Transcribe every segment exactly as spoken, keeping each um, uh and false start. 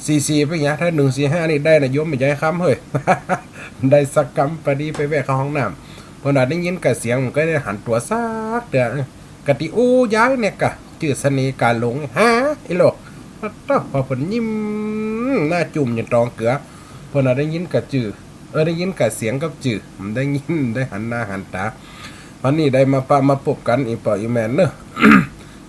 สี่สี่ไปเหีย ถ้าหนึ่งสี่ห้านี่ได้นะโยมแม่ยายคำเฮ้ย ได้สักกำ ปอดีไปแวะเข้าห้องน้ำ เปิ้นว่าได้ยินก้าเสียง มันก็ได้หันตั๋วสักเตื้อ กะตี้อู้ยายเนี่ยกะ จื้อเสน่ห์กาหลง ฮะ อีโหล ปะต๊ะ พอเปิ้นยิ้ม หน้าจุ่มอยู่ตองเกือ เปิ้นว่าได้ยินก้าจื้อ เออ ได้ยินก้าเสียงกับจื้อ มันได้ยิน ได้หันหน้าหันต๋า วันนี้ได้มาปะมาปบกั๋น อี่ป้ออี่แม่เนอะ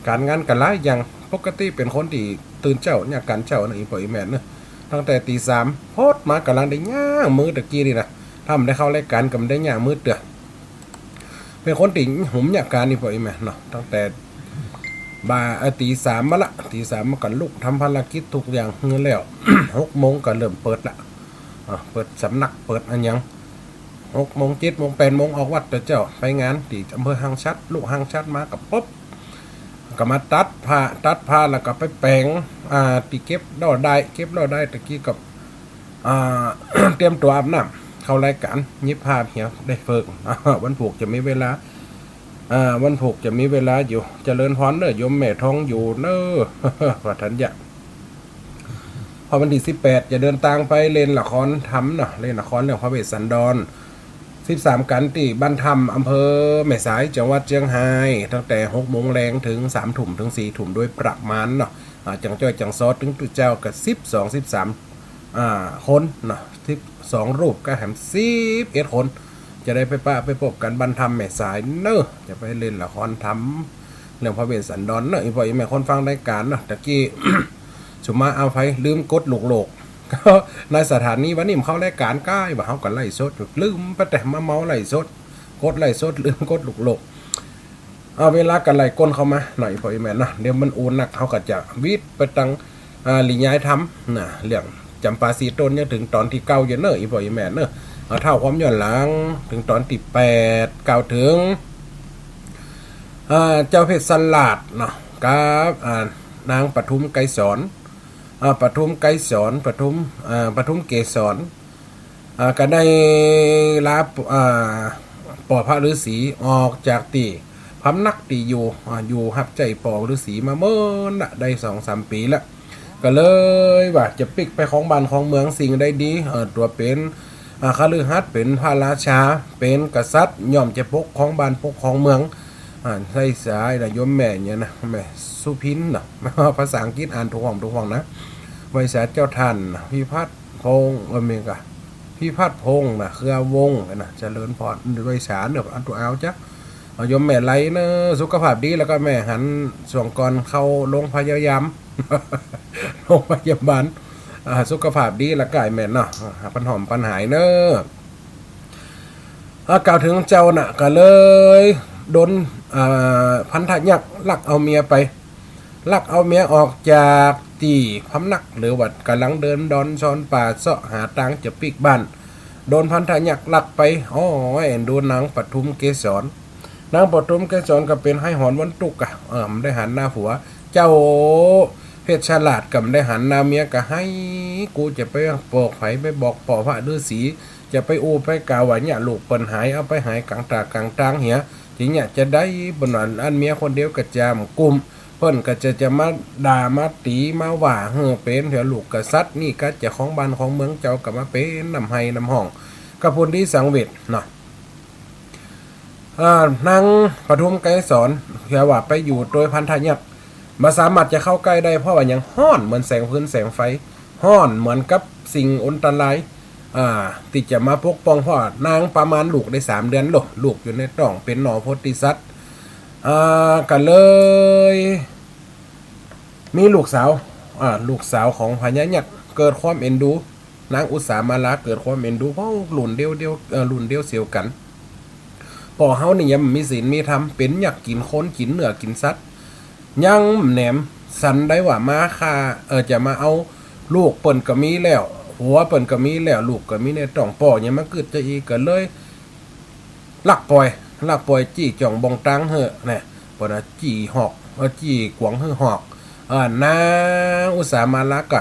ก๋านงานก็หลายอย่าง ปกติเป๋นคนตี้ตื่นเจ๊า เยียะก๋านเจ๊าเนอะ อี่ป้ออี่แม่เนอะ ตั้งแต่ตี๋สาม โพดมา ก่ำลังได้ย่างมือตะกี้นี่นะ ถ้าบ่ได้เข้ารายก๋านก็บ่ได้ย่างมือเตื้อ เป๋นคนตี้หุมเยียะก๋าน อี่ป้ออี่แม่เนาะ ตั้งแต่บ่าย เอ่อ ตี๋สามมาละ ตี๋สามมาก็ลุกทำภารกิจกู้อย่างหื้อแล้ว หกโมงก็เริ่มเปิดละ อ่า เปิดสำนัก เปิดอะหยัง หกโมง เจ็ดโมง แปดโมง ออกวัดเต๊อะเจ้า ไปงานตี้อำเภอห้างฉัตร ลุห้างฉัตรมาก็ปุ๊บ ก็มาตัดผ้า ตัดผ้าแล้วก็ไปแป๋ง อ่า ตี้เก็บเล้าด้าย เก็บเล้าด้ายตะกี้ก็ อ่า เตรียมตั๋วอาบน้ำ เข้ารายก๋าน หยิบผ้าเหียได้เผิก วันพูกจะมีเวลา อ่า วันพูกจะมีเวลาอยู่ เจริญพรเนอะ โยมแม่ทองอยู่เนอะ ว่าทันยะ พอวันตี้สิบแปดจะเดินตางไปเล่นละครธรรมเนาะ เล่นละครเรื่องพระเวสสันดร สิบสาม กั๋นตี้บ้านถ้ำ อำเภอแม่สาย จังหวัดเจียงฮาย ตั้งแต่หกโมงแลงเถิงสามทุ่มเถิงสี่ทุ่มโดยประมาณเนาะ อ่า จังจ้อยจังซอตึงตุ๊เจ้าก็สิบสอง สิบสาม อ่า คนเนาะ สิบสองรูปก็แหมสิบเอ็ดคน จะได้ไปปะไปปบกั๋นบ้านถ้ำแม่สายเนอะ จะไปเล่นละครธรรม เรื่องพระเวสสันดรเนอะ อี่ป้ออี่แม่คนฟังรายก๋านเนาะ ตะกี้ สุมาเอาไปลืมกดลูกโลก ในสถานีวันนี้มันเข้ารายก๋านก้าย ว่าเฮาก็ไลฟ์สดอยู่ ลืมไปแต่มาเมาไลฟ์สด กดไลฟ์สด ลืมกดลูกโลก เอาเวลาก็ไล่ก้นเข้ามาหน่อย อี่ป้ออี่แม่เนาะ เดี๋ยวมันอู้นัก เฮาก็จะวิดไปตัง อ่า หลียายธรรมนะ เรื่องจ๋ำปาสี่ต้นเนี่ย เถิงต๋อนตี้เก้าอยู่เนอะ อี่ป้ออี่แม่เนอะ เอาเท้าความย้อนหลัง เถิงต๋อนตี้แปด กล่าวเถิง อ่า เจ้าเพชรสลาดเนาะ กับ อ่า นางปทุมไกรสอน อ่า ปทุมไกรสอน ปทุม อ่า ปทุมเกสร อ่า ก็ได้ลา อ่า ป้อพระฤาษีออกจากตี้พำนักตี้อยู่ อ่า อยู่ฮับใจ๊ป้อฤาษีมาเมินละ ได้สองสามปี๋ละ ก็เลยว่าจะปิ๊กไปครองบ้านครองเมืองสิ่งใดดี เออ ตั๋วเป๋น อ่า คฤหัสถ์ เป๋นพระราชา เป๋นกษัตริย์ ย่อมจะปกครองบ้านปกครองเมือง อ่า ไหว้สานะโยมแม่เนี่ยนะ แม่สุพินเนาะ ภาษาอังกฤษอ่านถูกห้องถูกห้องนะ ไหว้สาเจ้าท่านพิพัฒน์พงษ์ เออ แม่นก่า พิพัฒน์พงษ์นะ เครือวงศ์นะ เจริญพร ไหว้สาเนอะ อันตัวเอาจ้ะ เอาโยมแม่ไลเนอะ สุขภาพดี แล้วก็แม่หันส่วงก่อนเข้าโรงพยาบาล โรงพยาบาล อ่า สุขภาพดี แล้วก็ไอ้แม่เนาะ อ่า ปันหอมปันหายเนอะ อ่า กล่าวเถิงเจ้าน่ะ ก็เลยโดน อ่า พันธยักษ์ลักเอาเมียไป ลักเอาเมียออกจากตี้พำนัก หรือว่าก่ำลังเดินดอนซอนป่าเซาะหาตางจะปิ๊กบ้าน โดนพันธยักษ์ลักไป โอ้ย เอ็นดูนางปทุมเกสร นางปทุมเกสรก็เป๋นไห้หอนวนตุ๊กอะ เออ บ่ได้หันหน้าผัว เจ้าเพชรสลาดก็บ่ได้หันหน้าเมีย ก็ไห้ กูจะไปบอกใผ ไปบอกป้อพระฤาษี จะไปอู้ไปกล่าวว่าเนี่ยลูกเปิ้นหาย เอาไปหายก๋างต๋ากก๋างตางเหีย ตี้เนี่ยจะได้ เปิ้นว่าอันเมียคนเดียวก็จะบ่กุ้ม เปิ้นก็จะ จะมาด่ามาตี๋มาว่าหื้อเป๋นเถียวลูกกษัตริย์ นี่ก็จะครองบ้านครองเมือง เจ้าก็มาเป๋นน้ำไห้น้ำห้อง ก็พูนดีสังเวชเนาะ อ่า นางปทุมไกรสร เถียวว่าไปอยู่โตยพันธยักษ์ บ่สามารถจะเข้าใก้ได้ เพราะว่าหยัง ฮ้อนเหมือนแสงฟืนแสงไฟ ฮ้อนเหมือนกับสิ่งอันตราย อ่า ตี้จะมาปกป้อง เพราะว่านางประมาณลูกได้สามเดือนโล ลูกอยู่ในต๊องเป๋นหน่อโพธิสัตว์ อ่า ก็เลย มีลูกสาว อ่า ลูกสาวของพญายักษ์ เกิดความเอ็นดู นางอุสามาลาเกิดความเอ็นดู เพราะรุ่นเดียวเดียว เอ่อ รุ่นเดียวเสียวกั๋น ป้อเฮานี่ยังมีศีลมีธรรม เป๋นยักษ์กิ๋นคน กิ๋นเนื้อกิ๋นสัตว์ ยังแหนมสันได้ว่ามาฆ่า เอ่อ จะมาเอาลูกเปิ้นก็มีแล้ว ผัวเปิ้นก็มีแล้ว ลูกก็มีในต๊อง ป้อยังมากึ๊ดจะอี้ ก็เลย ลักปอย ลักปอยจี้จ้องบ่งตางหื้อ นะ เปิ้นว่าจี้หอก เอ่อ จี้กวางหื้อหอก เอ่อ นางอุสามาลาก็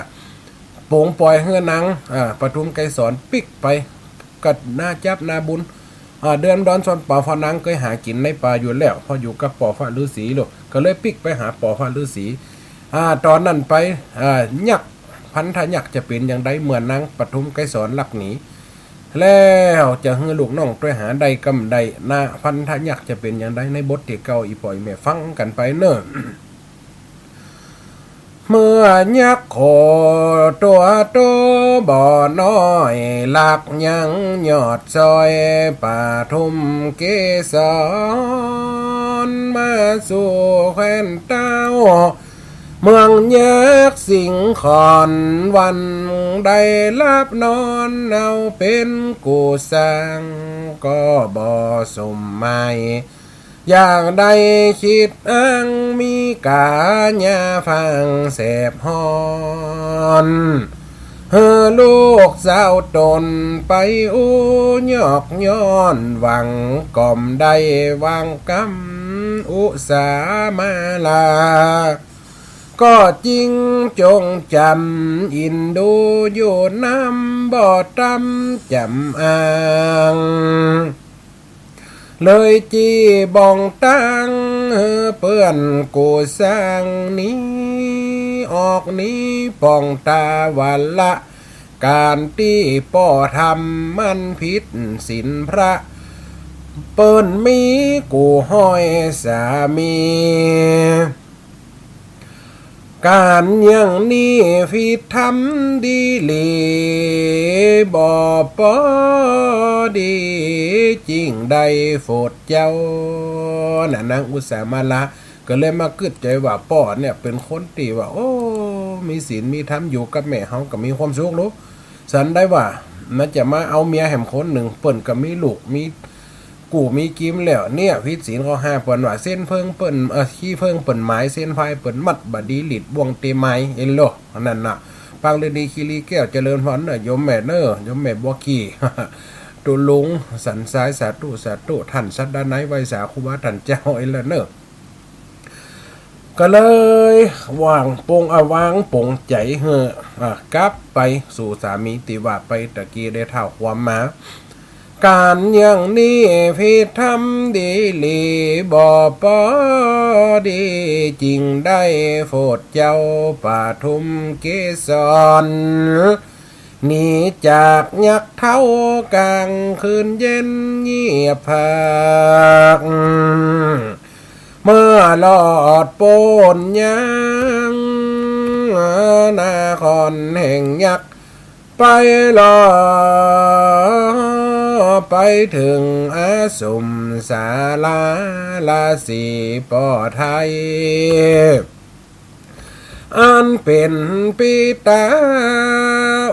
ปงปอยหื้อนาง อ่า ปทุมไกรสรปิ๊กไป ก็น่าจับน่าบุญ อ่า เดินดอนซอนป่า เพราะนางเกยหากิ๋นในป่าอยู่แล้ว เพราะอยู่กับป้อพระฤาษีโลด ก็เลยปิ๊กไปหาป้อพระฤาษี อ่า ต๋อนนั้นไป อ่า ยักษ์ พันธะยักษ์จะเป๋นอย่างใด เมื่อนางปทุมไกรสรลักหนี แล้วจะหื้อลูกน้องตวยหาได้กำใด นาพันธะยักษ์จะเป๋นอย่างใด ในบทตี้เก้า อี่ป้ออี่แม่ฟังกั๋นไปเน่อ เมื่อยักษ์โขตั๋วโตบ่น้อย ลักยังยอดซอยปทุมเกสร มาสู่แคว้นเต้า เมืองยักษ์สิงขร วันได้หลับนอน เอาเป๋นกู้สร้างก็บ่สมหมาย อย่างใดคิดอ้าง มีก๋าหญ้าฟางแสบฮ้อน หื้อลูกสาวต๋นไปอู้ยอกย้อน หวังก่อมได้วางกำอุสามาลา ก็จริงจงจ๋ำ อินดูอยู่นำ บ่ตำจ๋ำอ้าง เลยจี้บ่องตั้ง หื้อเปื้อนกู้สร้างหนีออกหนีป้องตา ว่าละก๋านตี้ป้อทำ มันผิดศีลพระ เปิ้นมีกู้ห้อยสามี ก๋านอย่างนี้ผิดธรรมดีหลี บ่ปอดี จึงได้โฝดเจ้า น่ะ นางอุสามาลาก็เลยมากึ๊ดใจ๋ว่า ป้อเนี่ยเป๋นคนตี้ว่า โอ้ มีศีลมีธรรม อยู่กับแม่เฮาก็มีความสุขลูก สันได้ว่า มันจะมาเอาเมียแหมคนนึ่ง เปิ้นก็มีลูก มีกู้มีกิ๋มแล้ว เนี่ยผิดศีลข้อห้า เปิ้นว่า เส้นเพิ่งเปิ้น เอ่อ ขี้เพิ่งเปิ้นหมาย เส้นพายเปิ้นมัด บ่ดีหลีดบ่วงเตหมาย เอ็นโล อันนั้นน่ะ ปางฤดีคีรีแก้ว เจริญพรเน่อ โยมแม่เน่อ โยมแม่บัวขี่ ตุ๊ลุง สันทราย สาธุ สาธุ ท่านสัตดานัย ไหว้สาครูบาท่านเจ้า เอ็นโลเน่อ ก็เลยวางปลง อ่ะ วางปลงใจ๋หื้อ อ่ะ กลับไปสู่สามีตี้ว่าไปตะกี้ได้เท้าความมา ก๋านอย่างนี้ผิดธรรมดีหลี บ่ปอดี จึงได้โฝดเจ้าปทุมเกสร หนีจากยักษ์เฒ่ากลางคืนเย็นเงียบผาก เมื่อลอดป๊นยังนครแห่งยักษ์ ไปลอ ไปเถิงอาสมสาราราศีป้อไทย อันเป๋นปิตา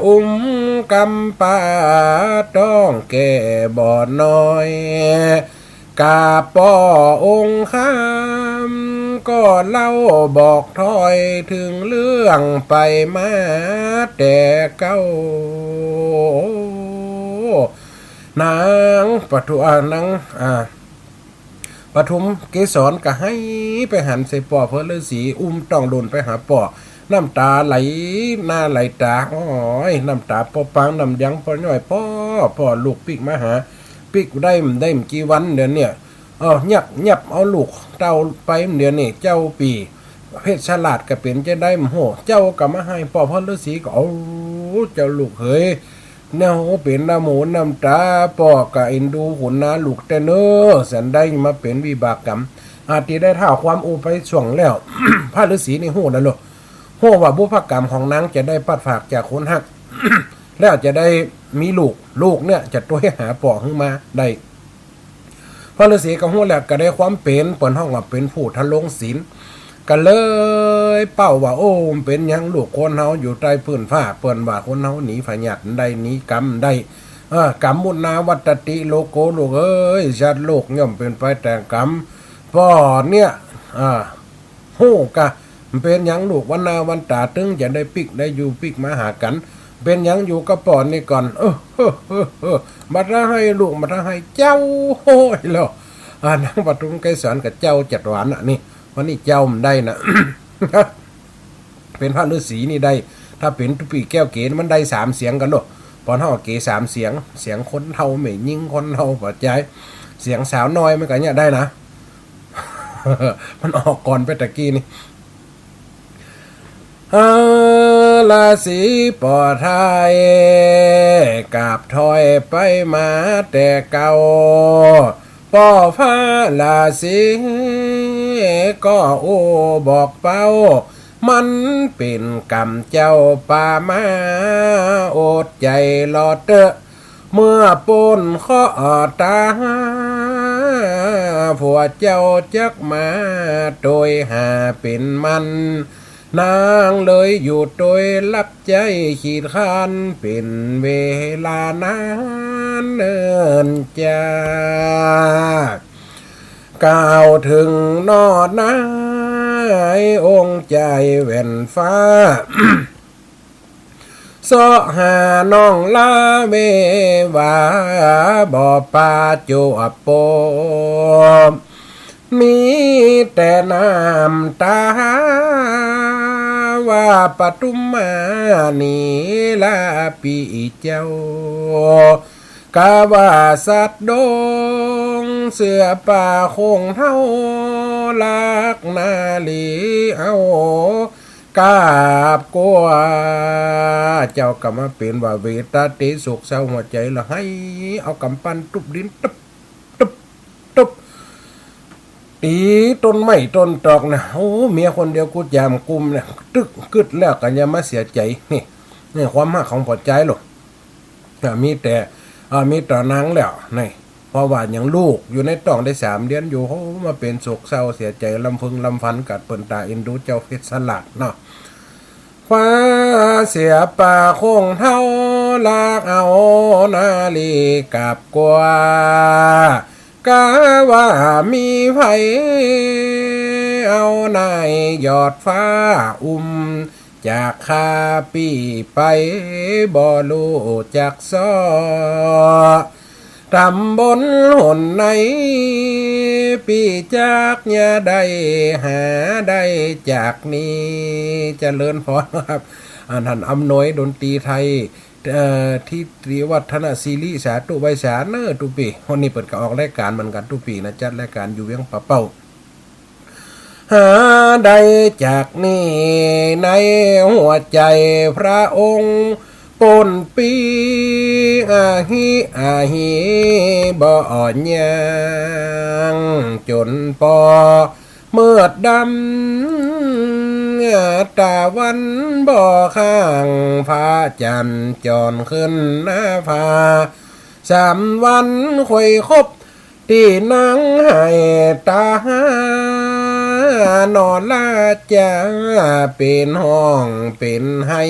อุ้มกำปา ต้องแก่บ่น้อย กาป้อองค์คำ ก็เล่าบอกถ้อยเถิงเรื่องไปมาแต่เก๊า นางปทุ อ่า นาง อ่า ปทุมเกสรก็ไห้ไปหันใส่ป้อพระฤๅษี อุ้มต้องหล่นไปหาป้อ น้ำต๋าไหลหน้าไหลต๋า โอ้ย น้ำต๋าป้อปาง น้ำยังป้อย้อย ป้อ ป้อ ลูกปิ๊กมาหา ปิ๊กได้ ได้บ่กี่วันเดี๋ยวเนี่ย เออ ยักษ์ยับเอาลูกเต้าไปเดี๋ยวนี้ เจ้าปี้เพชรราชก็เป๋นจะได้บ่ฮู้ เจ้าก็มาไห้ป้อพระฤๅษีก็ โอ้ เจ้าลูกเหย แนวเป๋นน้ำหูน้ำต๋า ป้อก็เอ็นดูขุนนาลูกแต๊เน่อ สันได้มาเป๋นวิบากกรรม อาจจะได้เท้าความอู้ไปส่วงแล้ว พระฤๅษีนี่ฮู้แล้วโล ฮู้ว่าบุพกรรมของนางจะได้พลัดพรากจากคนฮัก แล้วจะได้มีลูก ลูกเนี่ยจะตวยหาป้อหื้อมาได้ พระฤๅษีก็ฮู้แล้ว ก็ได้ความเป๋น เปิ้นฮ้องว่าเป๋นผู้ทะลงศีล ก็เลยเป้าว่า โอ้ เป๋นหยังลูกคนเฮาอยู่ใต้พื้นฟ้า เปิ้นว่าคนเฮาหนีพยาธิได้ หนีกรรมได้ เออ กรรมมุนาวัตติโลโก ลูกเอ้ย สัตว์โลกย่อมเป๋นไปแต่กรรม ป้อเนี่ย อ่า ฮู้กะ เป๋นหยังลูก วันหน้าวันต๋าเถิงจะได้ปิ๊กได้อยู่ปิ๊กมาหากั๋น เป๋นหยังอยู่กับป้อนี่ก่อน เออ เออ เออ เออ บ่ต้องไห้ลูก บ่ต้องไห้ เจ้า โอ้ย แล้ว อ่า นางปทุมเกสรก็เจ้าจัดหวานน่ะนี่ วันนี้เจ้าบ่ได้นะ เป๋นพระฤๅษีนี่ได้ ถ้าเป๋นตุ๊ปี้แก้วเก๋มันได้สามเสียงกั๋นโล ป้อเฮาเก๋สามเสียง เสียงคนเฒ่าแม่ญิง คนเฒ่าป้อจาย เสียงสาวน้อยมันก็เนี่ยได้นะ มันออกก่อนไปตะกี้นี่ เออ ราศีป้อไทย กาบถอยไปมาแต่เก่า ป้อฟ้าราศี ก็อู้บอกเป้า มันเป๋นกรรมเจ้าป่ามา อดใจ๋รอเต๊อะ เมื่อป๊นเคราะห์ต๋า ผัวเจ้าจักมาโตยหาเป๋นหมัน นางเลยอยู่โตยฮับใจ๊ขีดคร้าน เป๋นเวลานานเนิ่นจา กล่าวเถิงนอดนายองค์จายแว่นฟ้า เซาะหาน้องลาเววา บ่ปาจวบปบ มีแต่น้ำต๋า ว่าปทุมมานีลาปี้เจ้า กาว่าสัตว์ดง เสือป่าโค่งเฒ่า ลักนาลีเอา กราบกลัว เจ้ากำมาเป๋นว่าเวตาเต โศกเศร้าหัวใจ๋ละ ไห้เอาก๋ำปั้นตุ๊บดิน ตุ๊บ ตุ๊บ ตุ๊บ ตี๋ต้นไม้ต้นตอกนะ โอ้ เมียคนเดียวกูจ๋ำกุมเนี่ย ตึกกึ๊ดแล้วก็อย่ามาเสียใจ๋ นี่ นี่ความฮักของป้อจายลูก อ่า มีแต่ อ่า มีต่อนางแล้ว นี่ เพราะว่ายังลูกอยู่ในต๊องได้สามเดือนอยู่ โอ้ มาเป๋นโศกเศร้าเสียใจ๋ ลำพึงลำพันกั๋น เปิ้นต๋าเอ็นดูเจ้าเพชรสลัดเนาะ คว้าเสือป่าโค่งเฒ่า ลักเอานาลีกราบกลัว กาว่ามีใผเอานายยอดฟ้าอุ้ม จากข้าปี้ไป บ่ฮู้จักเซาะ ต๋ำบลหนไหน ปี้จักจะได้หาได้จากนี้ เจริญพรครับ อันนั้นอำนวยดนตรีไทย เอ่อ ทิติวัฒนศิริ สาธุไหว้สาเน่อตุ๊ปี้ วันนี้เปิ้นก็ออกรายก๋านเหมือนกั๋นตุ๊ปี้นะ จัดรายก๋านอยู่เวียงป่าเป้า หาได้จากนี้ในหัวใจ๋พระองค์ ป๊นปี้อาหิอาหิบ่อ่อนยัง จ๋นปอมืดดำ ตะวันบ่ข้าง พระจั๋นทร์จ่อนขึ้นหน้าผา สามวันค่อยครบ ตี้นางไห้ต๋า นอราจาเป๋นฮ้องเป๋นไห้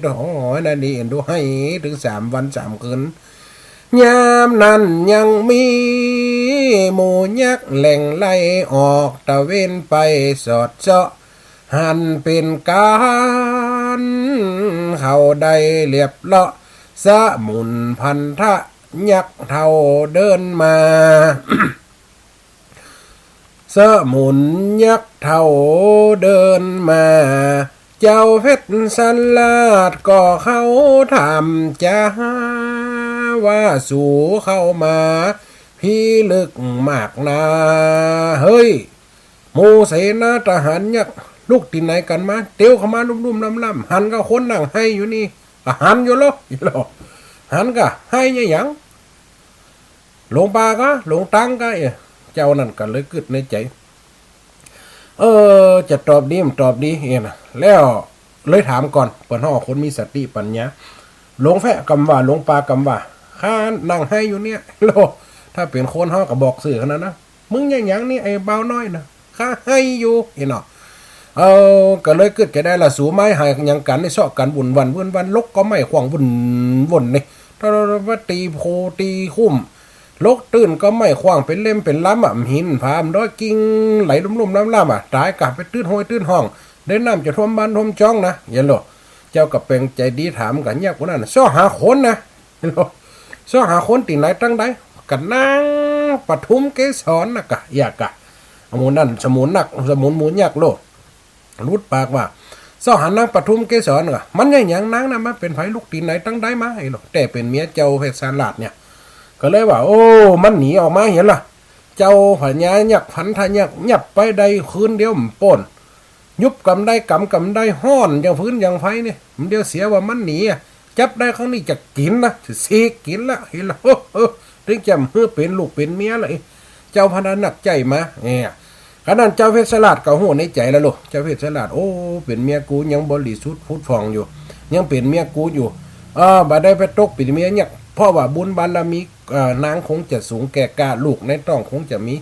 โอ้ย นาลีเอ็นดูไห้เถิงสามวันสามคืน ยามนั้นยังมีหมู่ยักษ์แหล่งไล่ออกตะเวนไปสอดเซาะ หันเป๋นก๋าน เขาได้เลียบเลาะ สมุนพันธะ ยักษ์เฒ่าเดินมา สมุนยักษ์เฒ่าเดินมา เจ้าเพชรสลัดก็เข้าถามจา ว่าสูเข้ามาพิลึกมากนา เฮ้ย หมู่เสนาทหารยักษ์ ลุกตี้ไหนกั๋นมา เตียวเข้ามาลุ่มๆล่ำๆ หันก่าคนนั่งไห้อยู่นี่ ก็หันอยู่ลอ อยู่ลอ หันก่าไห้อะหยัง หลงป่าก่า หลงตังก่า เอ๊ะ เจ้านั่นก็เลยกึ๊ดในใจ๋ เออ จะตอบดีบ่ตอบดี เอ๊ะนะ แล้วเลยถามก่อน เปิ้นฮ้องคนมีสติปัญญา หลงแฟะกำว่า หลงป่ากำว่า ข้านั่งไห้อยู่เนี่ย โล ถ้าเป๋นคนฮ้องก็บอกซื่อขนาดนั้นนะ มึงอะหยังนี่ไอ้บ่าวน้อยนะ ข้าไห้อยู่ เอ๊ะเนาะ เออ ก็เลยกึ๊ดจะได้ละ สูมาไห้หยังกั๋นนี่ เซาะกั๋นวุ่นวันวุ่นวัน ลกก็ไม้ขว้างวุ่นวุ่นนี่ ถ้าว่าตีโพตีคุ้ม ลกตื้นก็ไม้ขว้างเป๋นเล่มเป๋นลำอะ หินผามันด้อยกิ่งไหลลุ่มๆล่ำๆอะ ต๋ายก่าไปตื้นห้วยตื้นฮ่อง ได้น้ำจะท่วมบ้านท่วมจ้องนะ เย็นโล เจ้าก็แป๋งใจ๋ดีถามกั๋นยักษ์ผู้นั้น เซาะหาคนนะ เซาะหาคนตี้ไหนตังใด ก็นางปทุมเกสรนะก่า เยียะก่า หมู่นั้นสมุนนัก สมุนหมู่ยักษ์โล หลุดปากว่า เซาะหานางปทุมเกสรก่า มันอะหยังนางนะ มันเป๋นใผลุกตี้ไหนตังใดมา ไอ้โล แต่เป๋นเมียเจ้าเพชรสลัดเนี่ย ก็เลยว่า โอ้ มันหนีออกมาเหียละ เจ้าพญายักษ์พันธะยักษ์ยับไปได้คืนเดียวมันป๊น ยุบกำใดกำกำใด ฮ้อนอย่างฟืนอย่างไฟนี่ มันเดี๋ยวเสียว่ามันหนีอะ จับได้ครั้งนี้จะกิ๋นนะ จะสีกกิ๋นละ หันละ เฮ้อ เฮ้อ เถิงจะหื้อเป๋นลูกเป๋นเมียละ เจ้าพระนักใจ้มา เนี่ย ขณะนั้นเจ้าเพชรสลัดก็ฮู้ในใจ๋แล้วลูก เจ้าเพชรสลัด โอ้ เป๋นเมียกูยังบริสุทธิ์ผุดผ่องอยู่ ยังเป๋นเมียกูอยู่ เออ บ่ได้ไปตกเป๋นเมียยักษ์ เพราะว่าบุญบารมี เอ่อ นางคงจะสูงแก่กล้า ลูกในต๊องคงจะมี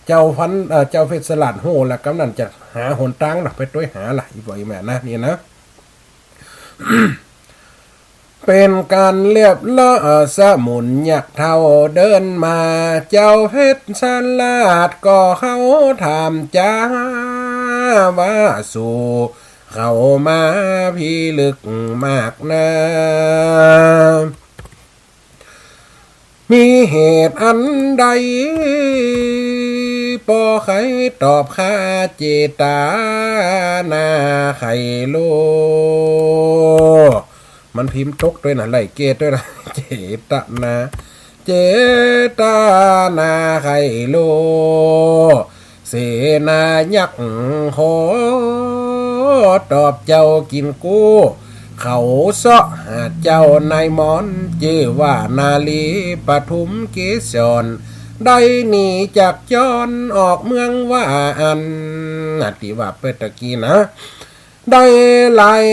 เจ้าพัน เอ่อ เจ้าเพชรสลัดฮู้แล้ว กำนั้นจะหาหนตางละ ไปตวยหาละ อี่ป้ออี่แม่นะ นี่นะ เป๋นก๋านเรียบร้อย สมุนยักษ์เฒ่าเดินมา เจ้าเพชรสลัดก็เข้าถามจ๋า ว่าสูเข้ามาพีลึกมากนา มีเหตุอันใด ปอใค่ตอบข้า เจตนาใค่ฮู้ มันพิมพ์ตกตวยนะ ไล่เกตตวยนะ เจตนา เจตนาใค่ฮู้ เสนายักษ์ขอตอบเจ้ากิ๋นกู้ เขาเซาะหาเจ้านายมอน จื้อว่านารีปทุมเกสร ได้หนีจากจรออกเมืองว่าอั้น ตี้ว่าไปตะกี้นะ ได้หลาย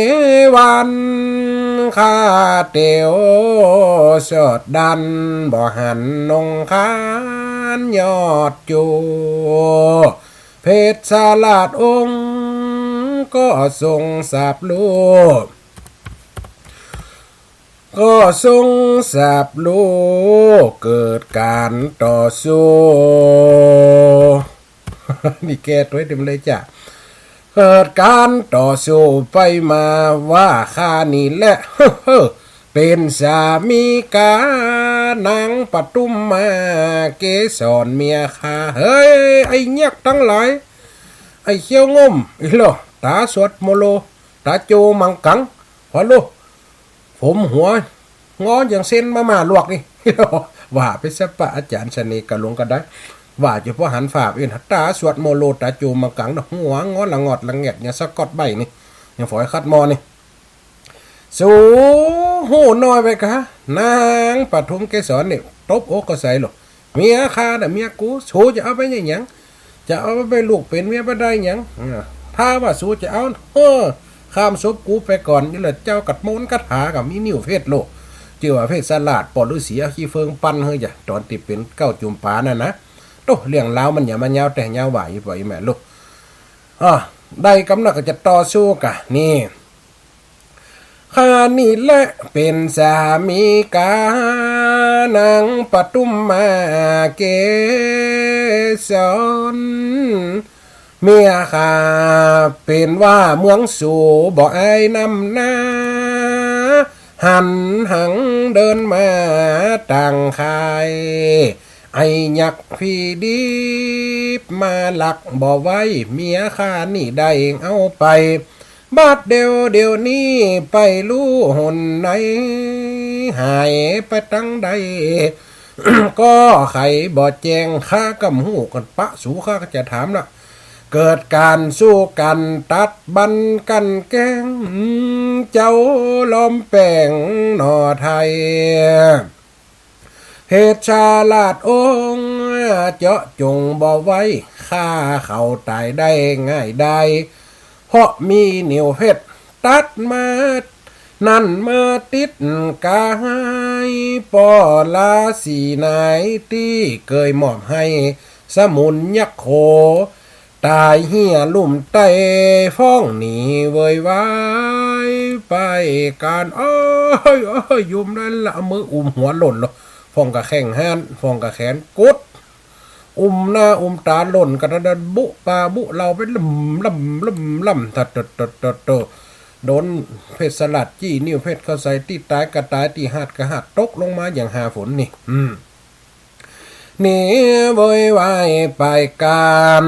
วัน ข้าเตียวสอดดัน บ่หันนงคานยอดจู เพชรสลัดองค์ก็ทรงทราบฮู้ ก็ทรงทราบฮู้ เกิดก๋านต่อสู้ นี่แก้ตวยเต็มเลยจ้ะ เกิดก๋านต่อสู้ไปมา ว่าข้านี่แหละ เป๋นสามีก๋านางปทุมมาเกสรเมียข้า เฮ้ย ไอ้ยักษ์ตังหลาย ไอ้เขี้ยวง่ม อีหล่อ ต๋าสวดโมโล ต๋าโจมังกัง หัวโล ผมหัวงออย่างเส้นมาม่าลวกนี่ ว่าไปซะปะ อาจ๋ารย์เสน่ห์กะหลงกะได้ ว่าจะพอหันฝ่าเอ็นต๋าสวดโมโล ต๋าโจมังกังนะ หัวงอละงอดละแงดอย่างสะกอตใบ้นี่ อย่างฝอยขัดหม้อนี่ สูฮู้น้อยไปกา นางปทุมเกสรนี่ ตบอกก็ใส่หรอก เมียข้าน่ะเมียกู สูจะเอาไปหยัง จะเอาไปลูกเป๋นเมียบ่ได้หยัง อ่า ถ้าว่าสูจะเอา เออ ข้ามศพกูไปก่อน นี่แหละเจ้ากัดมนต์คาถากับมีนิ้วเพชรโลก จื้อว่าเพชรสลัด ป้อฤๅษีเอาขี้เฟิงปั่นหื้อจ้ะ ต๋อนตี้เป๋นเก๊าจุมป๋านั่นนะ โต้ เรื่องราวมันอย่ามายาวแต่ยาวว่า อี่ป้ออี่แม่ลูก อ่า ได้กำนัดก็จะต่อสู้กะ นี่ ข้านี่แหละเป๋นสามีก๋านางปทุมมาเกสร เมียข้าเป๋นว่าเมืองสูบ่อายนำหน้า หันหังเดินมาตางคาย ไอ้ยักษ์ผีดิบมาลักบ่ไหว เมียข้านี่ได้เอาไป บาดเดี่ยวเดี๋ยวนี้ไปฮู้หนไหน หายไปตังใด ก็ไขบ่แจ้ง ข้าก็บ่ฮู้ กั๋นปะสู ข้าก็จะถามละ เกิดก๋านสู้กั๋นตัดบั้นกั๋นแกล้ง เจ้าล้อมแป้งหน่อไทย เพชรสลัดองค์เจาะจงบ่ไหว ฆ่าเขาต๋ายได้ง่ายดาย เพราะมีนิ้วเพชรตัดมา นั่นมาติดก๋าย ป้อราศีไหนตี้เกยมอบหื้อสมุนยักษ์โข ต๋ายเหียลุ่มใต้ ฟ้องหนีเวยวายไปก๋าน เอ้ย เอ้ย ยุมได้ละ เอามืออุ้มหัวล่นลง ฟ้องกะแข้งหั้น ฟ้องกะแขนกุด อุ้มหน้าอุ้มต๋าล่นกะนั้น บุปาบุเลาไปล่ำล่ำล่ำล่ำ ตะตะตะตะตะ โดนเพชรสลัดจี้นิ้วเพชรเข้าใส่ ตี้ต๋ายกะต๋าย ตี้หาดกะหาด ตกลงมาอย่างหาฝนนี่ อืม หนีเวยวายไปก๋าน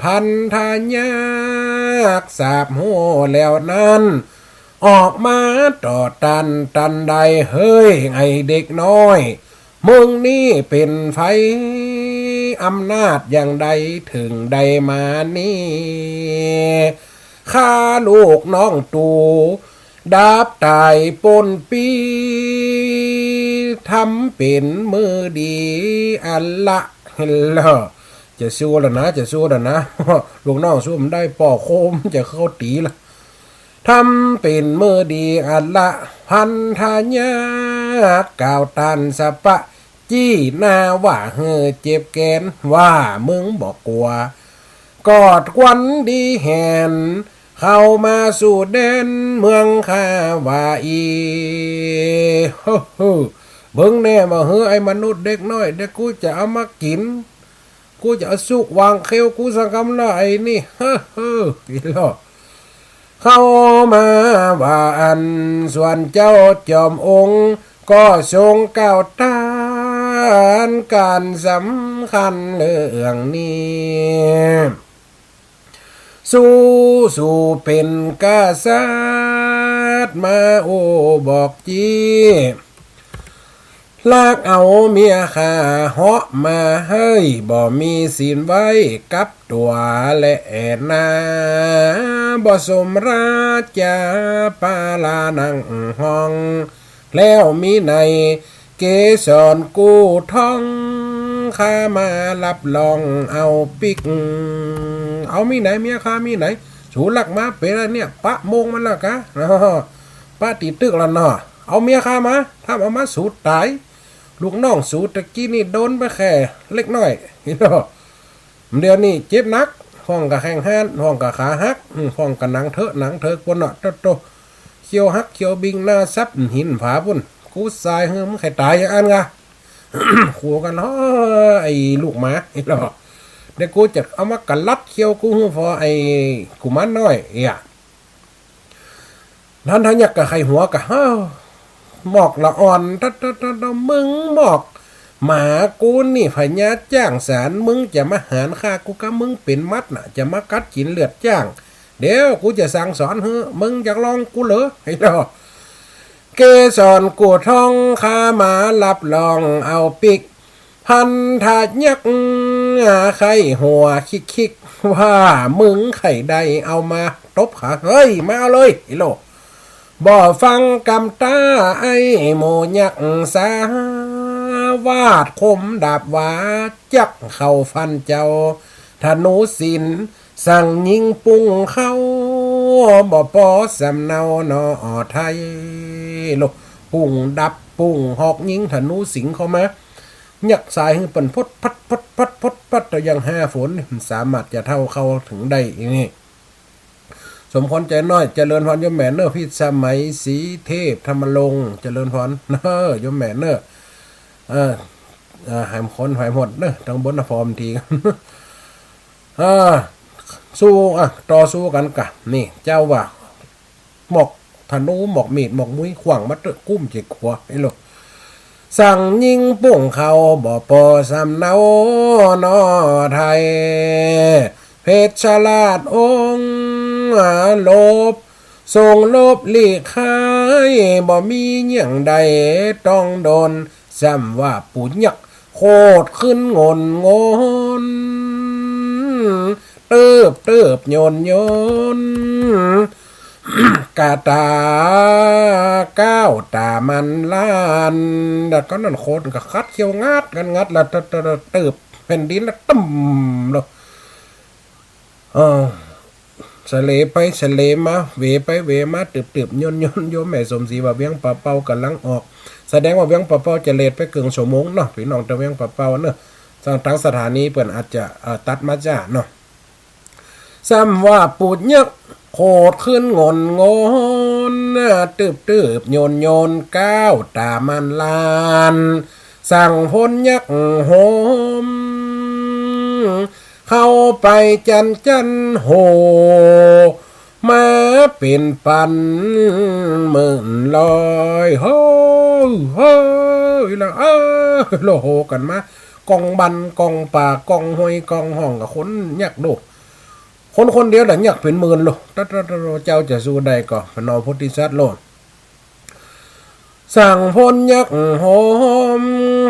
พันธะยักษ์ทราบฮู้แล้วนั้น ออกมาต่อต้านตันใด เฮ้ย ไอ้เด็กน้อย มึงนี่เป๋นใผ อำนาจอย่างใดเถิงได้มานี่ ข้าลูกน้องตู๋ ดับต๋ายป๊นปี้ ทำเป๋นมื้อดีอันละ เห็นแล้ว จะสู้แล้วนะ จะสู้แล้วนะ ลูกน้องสู้บ่ได้ ป้อโค้มจะเข้าตี๋ละ ทำเป๋นมื้อดีอันละ พันธะยักษ์กล่าวต้านสะปะ จี้หน้าว่าหื้อเจ็บแกน ว่ามึงบ่กั๋ว กอดควันดีแหน เข้ามาสู่แดนเมืองข้าว่าอี้ โฮโฮ เบิ่งแน่บ่หื้อไอ้มนุษย์เด็กน้อย เดี๋ยวกูจะเอามากิ๋น กูจะเอาสุกวางเขี้ยวกูสักกำละไอ้นี่ เฮ้อเฮ้อ อีหล่อ เข้ามาว่าอั้น ส่วนเจ้าจอมองค์ ก็ทรงกล่าวต้านก๋านสำคัญเรื่องนี้ สูสูเป๋นกษัตริย์มาอู้บอกจี้ ลักเอาเมียข้าเหาะมาเฮ้ย บ่มีศีลไว้กับตั๋วแลนา บ่สมราชาปาลานั่งห้อง แล้วมีไหน เกสรกู้ทอง ข้ามารับรองเอาปิ๊ก เอามีไหน เมียข้ามีไหน สูลักมาเป๋นอันเนี่ย ปะโมงมันละกา ปะตี๋ตึกละเนาะ เอาเมียข้ามา ถ้าบ่เอามาสูต๋าย ลูกน้องสูตะกี้นี่โดนไปแค่เล็กน้อย เดี๋ยวนี้เจ็บหนัก พ่องกะแข้งหัก พ่องกะขาหัก อืม พ่องกะหนังเทอะหนังเถิกปู้นเนาะ โต๊ะโต๊ะ เขี้ยวหักเขี้ยวบิ่งหน้าสับหินผาปู้น กูสายหื้อมึงใค่ต๋ายอย่างอั้นกา ขู่กั๋น เฮ้อ ไอ้ลูกหมา ไอ้หล่อ เดี๋ยวกูจะเอามากะลัดเขี้ยวกูหื้อผ่อไอ้กุมารน้อย เอี้ย นั้นทะยักกะใค่หัวกา เฮ้อ หมอกละอ่อน ตะ ตะ ตะ ตะ มึงหมอก หมากูนี่พญาจ้างสาร มึงจะมาหาญข้ากูกา มึงเป๋นมัดน่ะ จะมากัดกิ๋นเลือดจ้าง เดี๋ยวกูจะสั่งสอนหื้อ มึงอยากลองกูเหรอ ไอ้หล่อ เกสรกู้ทอง ข้ามารับรองเอาปิ๊ก พันธะยักษ์ใค่หัวคิกๆ ว่ามึงใค่ได้เอามาตบขา เฮ้ย มาเอาเลย ไอ้หล่อ บ่ฟังกำต้าไอ้หมู่ยักษ์สา วาดคมดาบวาจักเข้าฟันเจ้า ธนูสิงห์สั่งยิงปุ้งเข้า บ่ปอสำเนาหนอไทย โล ปุ้งดับปุ้งหอกยิงธนูสิงห์เข้ามา ยักษ์สายหื้อเปิ้นพดพัดพดพัดพดพัด แต่ยังห้าฝนนี่มันสามารถจะเท่าเข้าเถิงได้อีนี่ สมควรใจน้อย เจริญพรโยมแม่เน้อ พิสมัย ศรีเทพ ธรรมรงค์ เจริญพรเน้อ โยมแม่เน้อ เออ เออ หายคนหายหมดเน้อ ตังบนนะ พร้อมที เออ สู้ อ่ะ ต่อสู้กั๋นกา นี่ เจ้าว่า หมอกธนู หมอกมีด หมอกมุย ขว้างมาเต๊อะ กุ้มเจ๋งขัว ไอ้ลูก สั่งยิงปุ้งเข้า บ่ปอสำเนาหนอไทย เพชรราชองค์หลบ ทรงหลบหลีกหาย บ่มีเยี่ยงใดต้องโดน ซ้ำว่าปู่ยักษ์โขดขึ้นงนงน เติบเติบโยนโยน กาต๋าก้าวต๋ามันล้าน แล้วก็นั้นโขดก็ขัดเขี้ยวงัดงัดงัด แล้วเติบ เติบ เติบแผ่นดินแล้วตึ้มลง เออ สะเลไปสะเลมา เหวไปเหวมา เติบเติบโยนโยน โยมแม่สมศรีว่าเวียงป่าเป้าก่ำลังออก แสดงว่าเวียงป่าเป้าจะเลทไปเกิ่งชั่วโมงเนาะ ปี้น้องตะเวียงป่าเป้าเนาะ ตังสถานีเปิ้นอาจจะ เอ่อ ตัดมาจ้าเนาะ ซ้ำว่าปู่ยักษ์โขดขึ้นงนงน เติบเติบโยนโยน ก้าวต๋ามันล้าน สั่งพลยักษ์โหม เข้าไปจันจันโห มาเป๋นปันหมื่นลอย เฮ้อ เฮ้อ อีหละ เออ โลโหกั๋นมา กองบัน กองป่า กองห้วย กองห้อง กับคนยักษ์โล คนคนเดียวน่ะยักษ์เป๋นหมื่นโล ตะ ตะ ตะ เจ้าจะสู้ได้ก่อ พระนอโพธิสัตว์โล สั่งพลยักษ์โหม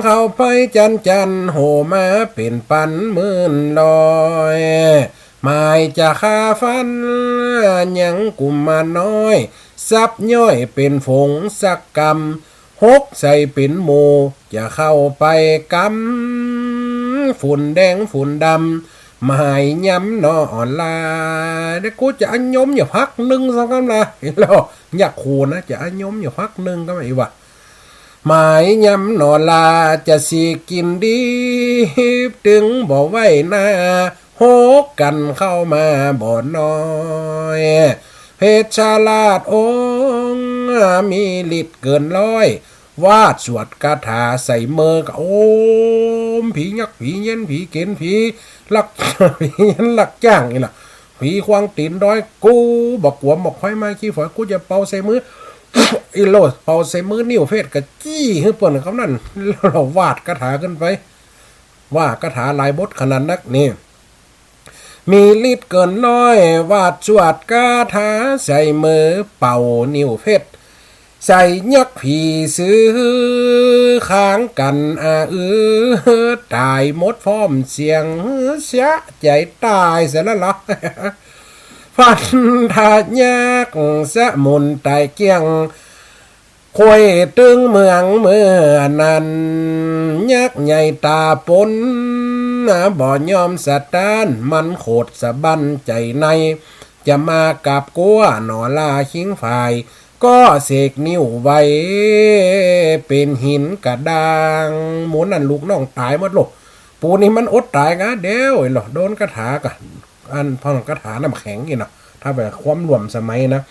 เข้าไปจันจันโห มาเป๋นปันหมื่นลอย หมายจะฆ่าฟันยังกุมารน้อย สับย่อยเป๋นฝงสักกำ หกใส่เป๋นหมู่ จะเข้าไปกำ ฝุ่นแดงฝุ่นดำ หมายย้ำหนออ่อนลา เดี๋ยวกูจะอะยมอยู่พักนึ่งสักกำละ แล้วยักษ์โขนนะ จะอะยมอยู่พักนึ่งก็ไม่ว่า หมายย้ำหนอลา จะสิกิ๋นดิบ ตึงบ่ไหวนา หกกั๋นเข้ามาบ่น้อย เพชฌราชองค์มีฤทธิ์เกินร้อย วาดสวดคาถาใส่เมือก็โอม ผียักษ์ ผีเย็น ผีเก๋ณฑ์ ผีลัก ผีเย็นลักจ้างนี่ล่ะ ผีขว้างตี๋นดอย กูบ่กั๋วหมอกไฟไหม้ขี้ฝอย กูจะเป่าใส่มือ อีโลด เป่าใส่มือ นิ้วเพชรก็จี้หื้อเปิ้นกำนั้น แล้ววาดคาถาขึ้นไป ว่าคาถาหลายบทขนาดนักนี่ มีฤทธิ์เกินร้อย วาดสวดคาถาใส่มือ เป่านิ้วเพชรใส่ยักษ์ผีเสื้อ ค้างกั๋นอะอือ ต๋ายหมดพร้อมเสียง เสียใจ๋ต๋ายเสียแล้วเหรอ พันธะยักษ์สมุนต๋ายเกลี้ยง ควยตึงเมืองเมื่อนั้น ยักษ์ใหญ่ต๋าปน บ่ยอมสะต้าน มันโขดสะบั้นใจ๋ใน จะมากราบกั๋วหนอลาคิงฝ่าย ก็เสกนิ้วไว้เป๋นหินกระด้าง หมู่นั้นลูกน้องต๋ายหมดโลก ปูนี่มันอดต๋ายกาเดียวเองเหรอ โดนคาถากะ อันพ่องคาถาน้ำแข็งนี่เนาะ ถ้าแบบความร่วมสมัยนะ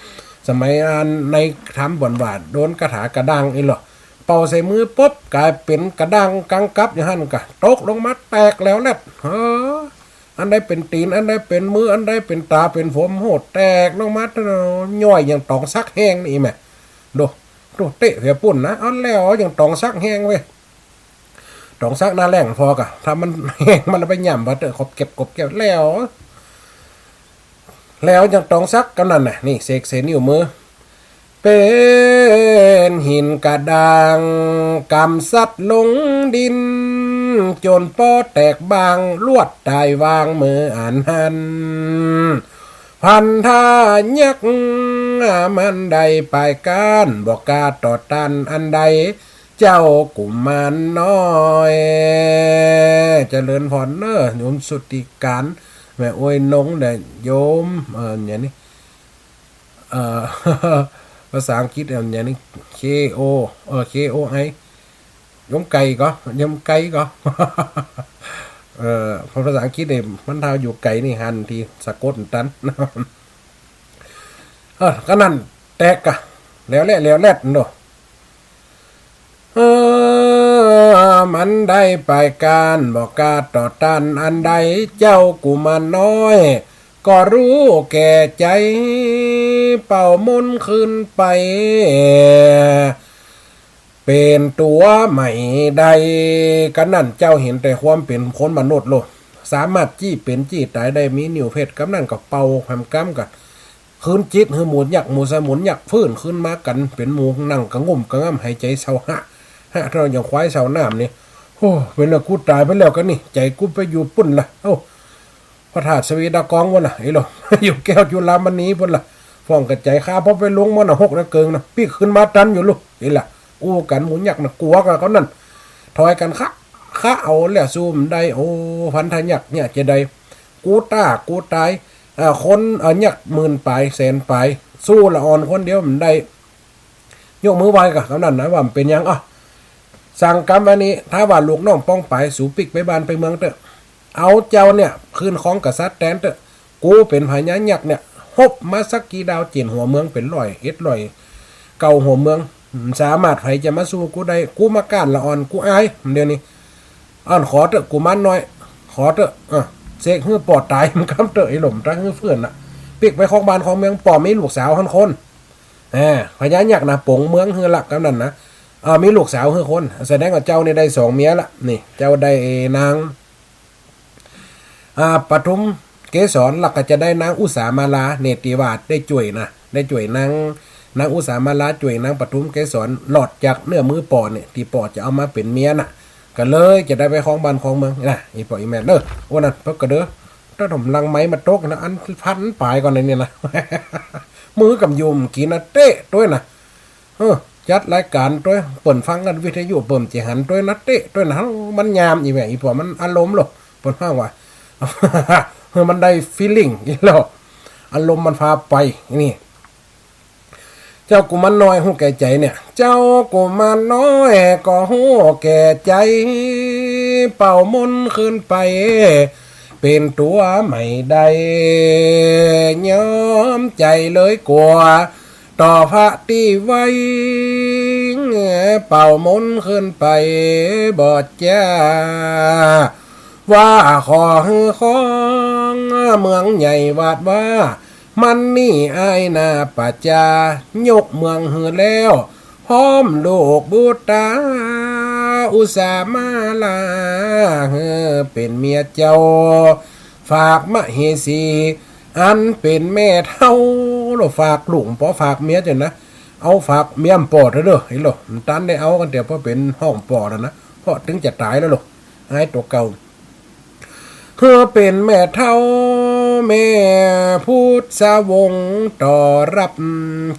สมัยอันในธรรมบ่อนว่าโดนคาถากระด้างนี่เหรอ เป่าใส่มือปุ๊บ ก๋ายเป๋นกระด้างกังกับอยู่หั้นกะ ตกลงมาแตกแหลวแลด เฮ้อ อันใดเป๋นตี๋น อันใดเป๋นมือ อันใดเป๋นต๋าเป๋นผม โห แตกลงมา ย่อยอย่างต๋องซักแห้งนี่แหม ดู ดู เตะเสียปุ้นนะ อันแล้วอย่างต๋องซักแห้งเว้ย ต๋องซักหน้าแล้งพอกะ ถ้ามันแห้งมันเอาไปหย่ำ บ่าเตอะ ขบเก็บ ขบเก็บ แล้ว แล้วอย่างต๋องซักกำนั้นน่ะ นี่ เสกใส่นิ้วมือ เป๋นหินกระด้าง กำซัดลงดิน จ๋นป้อแตกบาง ลวดต๋ายวางเมื่ออันหั้น พันธะยักษ์มันได้ป้ายก้าน บ่กล้าต่อต้านอันใด เจ้ากุมารน้อย เจริญพรเน่อ โยมสุทธิการ แม่อวยนงแด่โยม เอ่อ อย่างนี้ เอ่อ ภาษาอังกฤษ เอ่อ อย่างนี้ เค โอ เอ่อ เค โอ ไอ โยมไก่ก็ โยมไก่ก็ เอ่อ ภาษาอังกฤษนี่ มันถ้าอยู่ไกลนี่ หันทีสะกดตัน เออ ก็นั่นแตกกะ แล้วแหละ แล้วแหละเนาะ เออ มันได้ป้ายก้าน บ่กล้าต่อต้านอันใด เจ้ากุมารน้อย ก็ฮู้แก่ใจ๋ เป่ามนต์ขึ้นไป เป๋นตั๋วใหม่ได้ กำนั้นเจ้าหันแต่ความเป๋นคนมนุษย์โลด สามารถจี้เป๋นจี้ต๋ายได้ มีนิ้วเพชร กำนั้นก็เป่าแหมกำกะ คืนจิตหื้อหมู่ยักษ์ หมู่สมุนยักษ์ ฟื้นคืนมากั๋นเป๋นหมู่ นั่งกะงุ่มกะง่ำ หายใจ๋เซาฮะ ฮะ เท่าอย่างควายเซาน้ำนี่ โอ้ เป๋นละกูต๋ายไปแล้วกะนี่ ใจ๋กูไปอยู่ปุ้นละ โอ้ พระธาตุสะเวดากองปุ้นละ ไอ้หลอ อยู่แก้วจุฬามณีปุ้นละ ฟ้องกับใจ๋ข้า พอไปลงมรณะหกนะเกิงนะ ปิ๊กคืนมาตันอยู่ลูก นี่แหละ อู้กั๋นหมู่ยักษ์นะ กั๋วกะกำนั้น ถอยกั๋นคะ คะ เอาแล้วสู้บ่ได้ โอ้ พันธะยักษ์เนี่ยจะได้ กูต้า กูต๋าย เอ่อ คน เอ่อ ยักษ์หมื่นป๋าย แสนป๋าย สู้ละอ่อนคนเดียวบ่ได้ ยกมือไหว้กะกำนั้นนะ ว่าบ่เป๋นหยัง อ่ะ สั่งกำอันนี้ ถ้าว่าลูกน้องป้องไป สูปิ๊กไปบ้านไปเมืองเต๊อะ เอาเจ้าเนี่ย คืนครองกษัตริย์แตนเต๊อะ กูเป๋นพญายักษ์เนี่ย ฮบมาสักกี่ดาว เจ๋นหัวเมืองเป๋นร้อยเอ็ดร้อยเก้าหัวเมือง บ่สามารถใผจะมาสู้กูได้ กูมาก้านละอ่อน กูอาย เดี๋ยวนี้ อ่อนขอเต๊อะ กุมารน้อย ขอเต๊อะ เออ เสกหื้อป้อต๋าย มันกำเต๊อะ ไอ้หลอ บ่หื้อเฟื่อนน่ะ ปิ๊กไปครองบ้านครองเมือง ป้อมีลูกสาวหั้นคน เออ พญายักษ์นะ ป๋งเมืองหื้อละ กำนั้นนะ อ่า มีลูกสาวหื้อคน แสดงว่าเจ้านี่ได้สองเมียละ นี่ เจ้าได้นาง อ่า ปทุมเกสร แล้วก็จะได้นางอุสามาลา เนี่ย ตี้ว่าได้จ้วยนะ ได้จ้วยนาง นางอุสามาลา จ้วยนางปทุมเกสร รอดจากเงื้อมือป้อเนี่ย ตี้ป้อจะเอามาเป๋นเมียน่ะ ก็เลยจะได้ไปครองบ้านครองเมืองนะ อีป้ออีแม่เด้อ โอ้ นั่น เปิ้นก็เด้อ ถ้าถมลังไม้มาตกนะ อันพันป๋ายก่อนเนี่ยนะ มือก่ำอยู่บ่กิ๋นนะ เต๊ะตวยนะ เออ จัดรายก๋านตวย เปิ้นฟังกั๋นวิทยุ เปิ้นจะหันตวยนะ เต๊ะตวยนะ มันยามอีแหวะ อีป๋อมันอารมณ์โลก เปิ้นว่า เออ มันได้ feeling อีโลก อารมณ์มันพาไป นี่ เจ้ากุมารน้อยฮู้แก่ใจ๋เนี่ย เจ้ากุมารน้อยก็ฮู้แก่ใจ๋ เป่ามนต์ขึ้นไป เป๋นตั๋วใหม่ได้ ยอมใจ๋เลยกั๋ว ต่อพระตี้ไว้ เป่ามนต์ขึ้นไป บ่จ้า ว่าขอหื้อของเมืองใหญ่วาดว่า มันนี่อ้ายนาประจา ยกเมืองหื้อแล้ว พร้อมลูกบุตรา อุสามาลา หื้อเป๋นเมียเจ้า ฝากมเหสี อันเป๋นแม่เฒ่า โลก ฝากลูกบ่ปอ ฝากเมียเจ้านะ เอาฝากเมียบ่ปอเต๊อะเน่อ เห็นโลก บ่ตันได้เอากั๋นเตื้อ เพราะเป๋นห้องปอแล้วนะ เพราะตึงจะต๋ายแล้วโลก อ้ายตั๋วเก่า หื้อเป๋นแม่เฒ่า แม่พุทธวงศ์ต่อรับ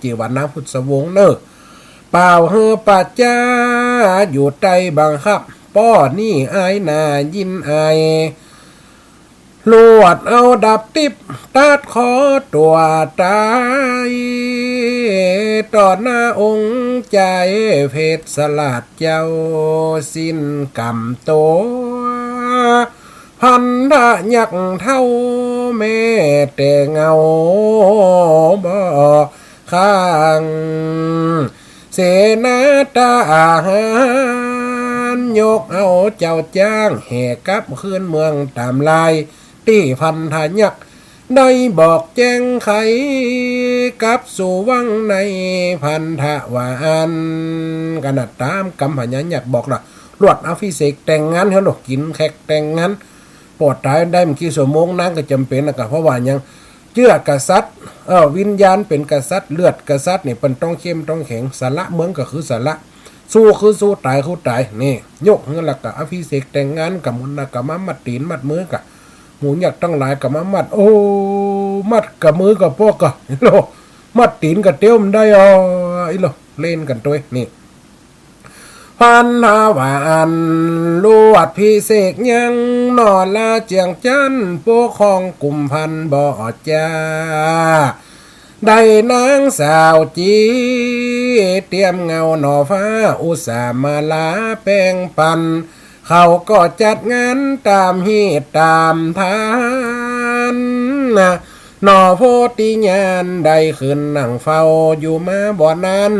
จื้อว่านางพุทธวงศ์เน่อ เป่าหื้อประจา อยู่ใต้บังคับ ป้อนี่อ้ายนายินอาย ลวดเอาดับติ๊บ ตัดคอตั๋วต๋าย ต่อหน้าองค์ใจ๋เพชรราชเจ้า สิ้นก๋ำตั๋ว พันธะยักษ์เฒ่า แม้แต่เงาบ่ข้าง เสนาทหาร ยกเอาเจ้าจ้าง แห่กลับคืนเมืองต๋ามลาย ตี้พันธะยักษ์ ได้บอกแจ้งไข กลับสู่วังใน พันธะว่าอั้น กั๋นนะ ต๋ามกำพญายักษ์บอกละ ลวดอภิเษกแต่งงานหื้อโลก กิ๋นแขกแต่งงาน ปอต๋ายได้บ่กี่ชั่วโมง นางก็จ๋ำเป๋นนะ ก็เพราะว่าหยัง เจื้อกษัตริย์ เออ วิญญาณเป๋นกษัตริย์ เลือดกษัตริย์นี่ เปิ้นต้องเข้มต้องแข็ง สละเมืองก็คือสละ สู้คือสู้ ต๋ายคือต๋าย นี่ ยกหื้อแล้วก็อภิเษกแต่งงาน ก๋ำนั้นนะ ก็มามัดตี๋นมัดมือ ก็หมู่ยักษ์ตังหลายก็มามัด โอ้ มัดกะมือกะปอกกะ อีโล มัดตี๋นกะเตี้ยวบ่ได้อ้อ อีโล เล่นกั๋นตวย นี่ พันธะว่าอั้น ลวดอภิเษกยัง หน่อราเจียงจั๊น ปกครองกุมภัณฑ์บ่จ้า ได้นางสาวจี เตียมเงาหน่อฟ้า อุสามาลาแป๋งปัน เขาก็จัดงานต๋ามฮีตต๋ามทาน หน่อโพธิญาณได้ขึ้นนั่งเฝ้าอยู่มาบ่นาน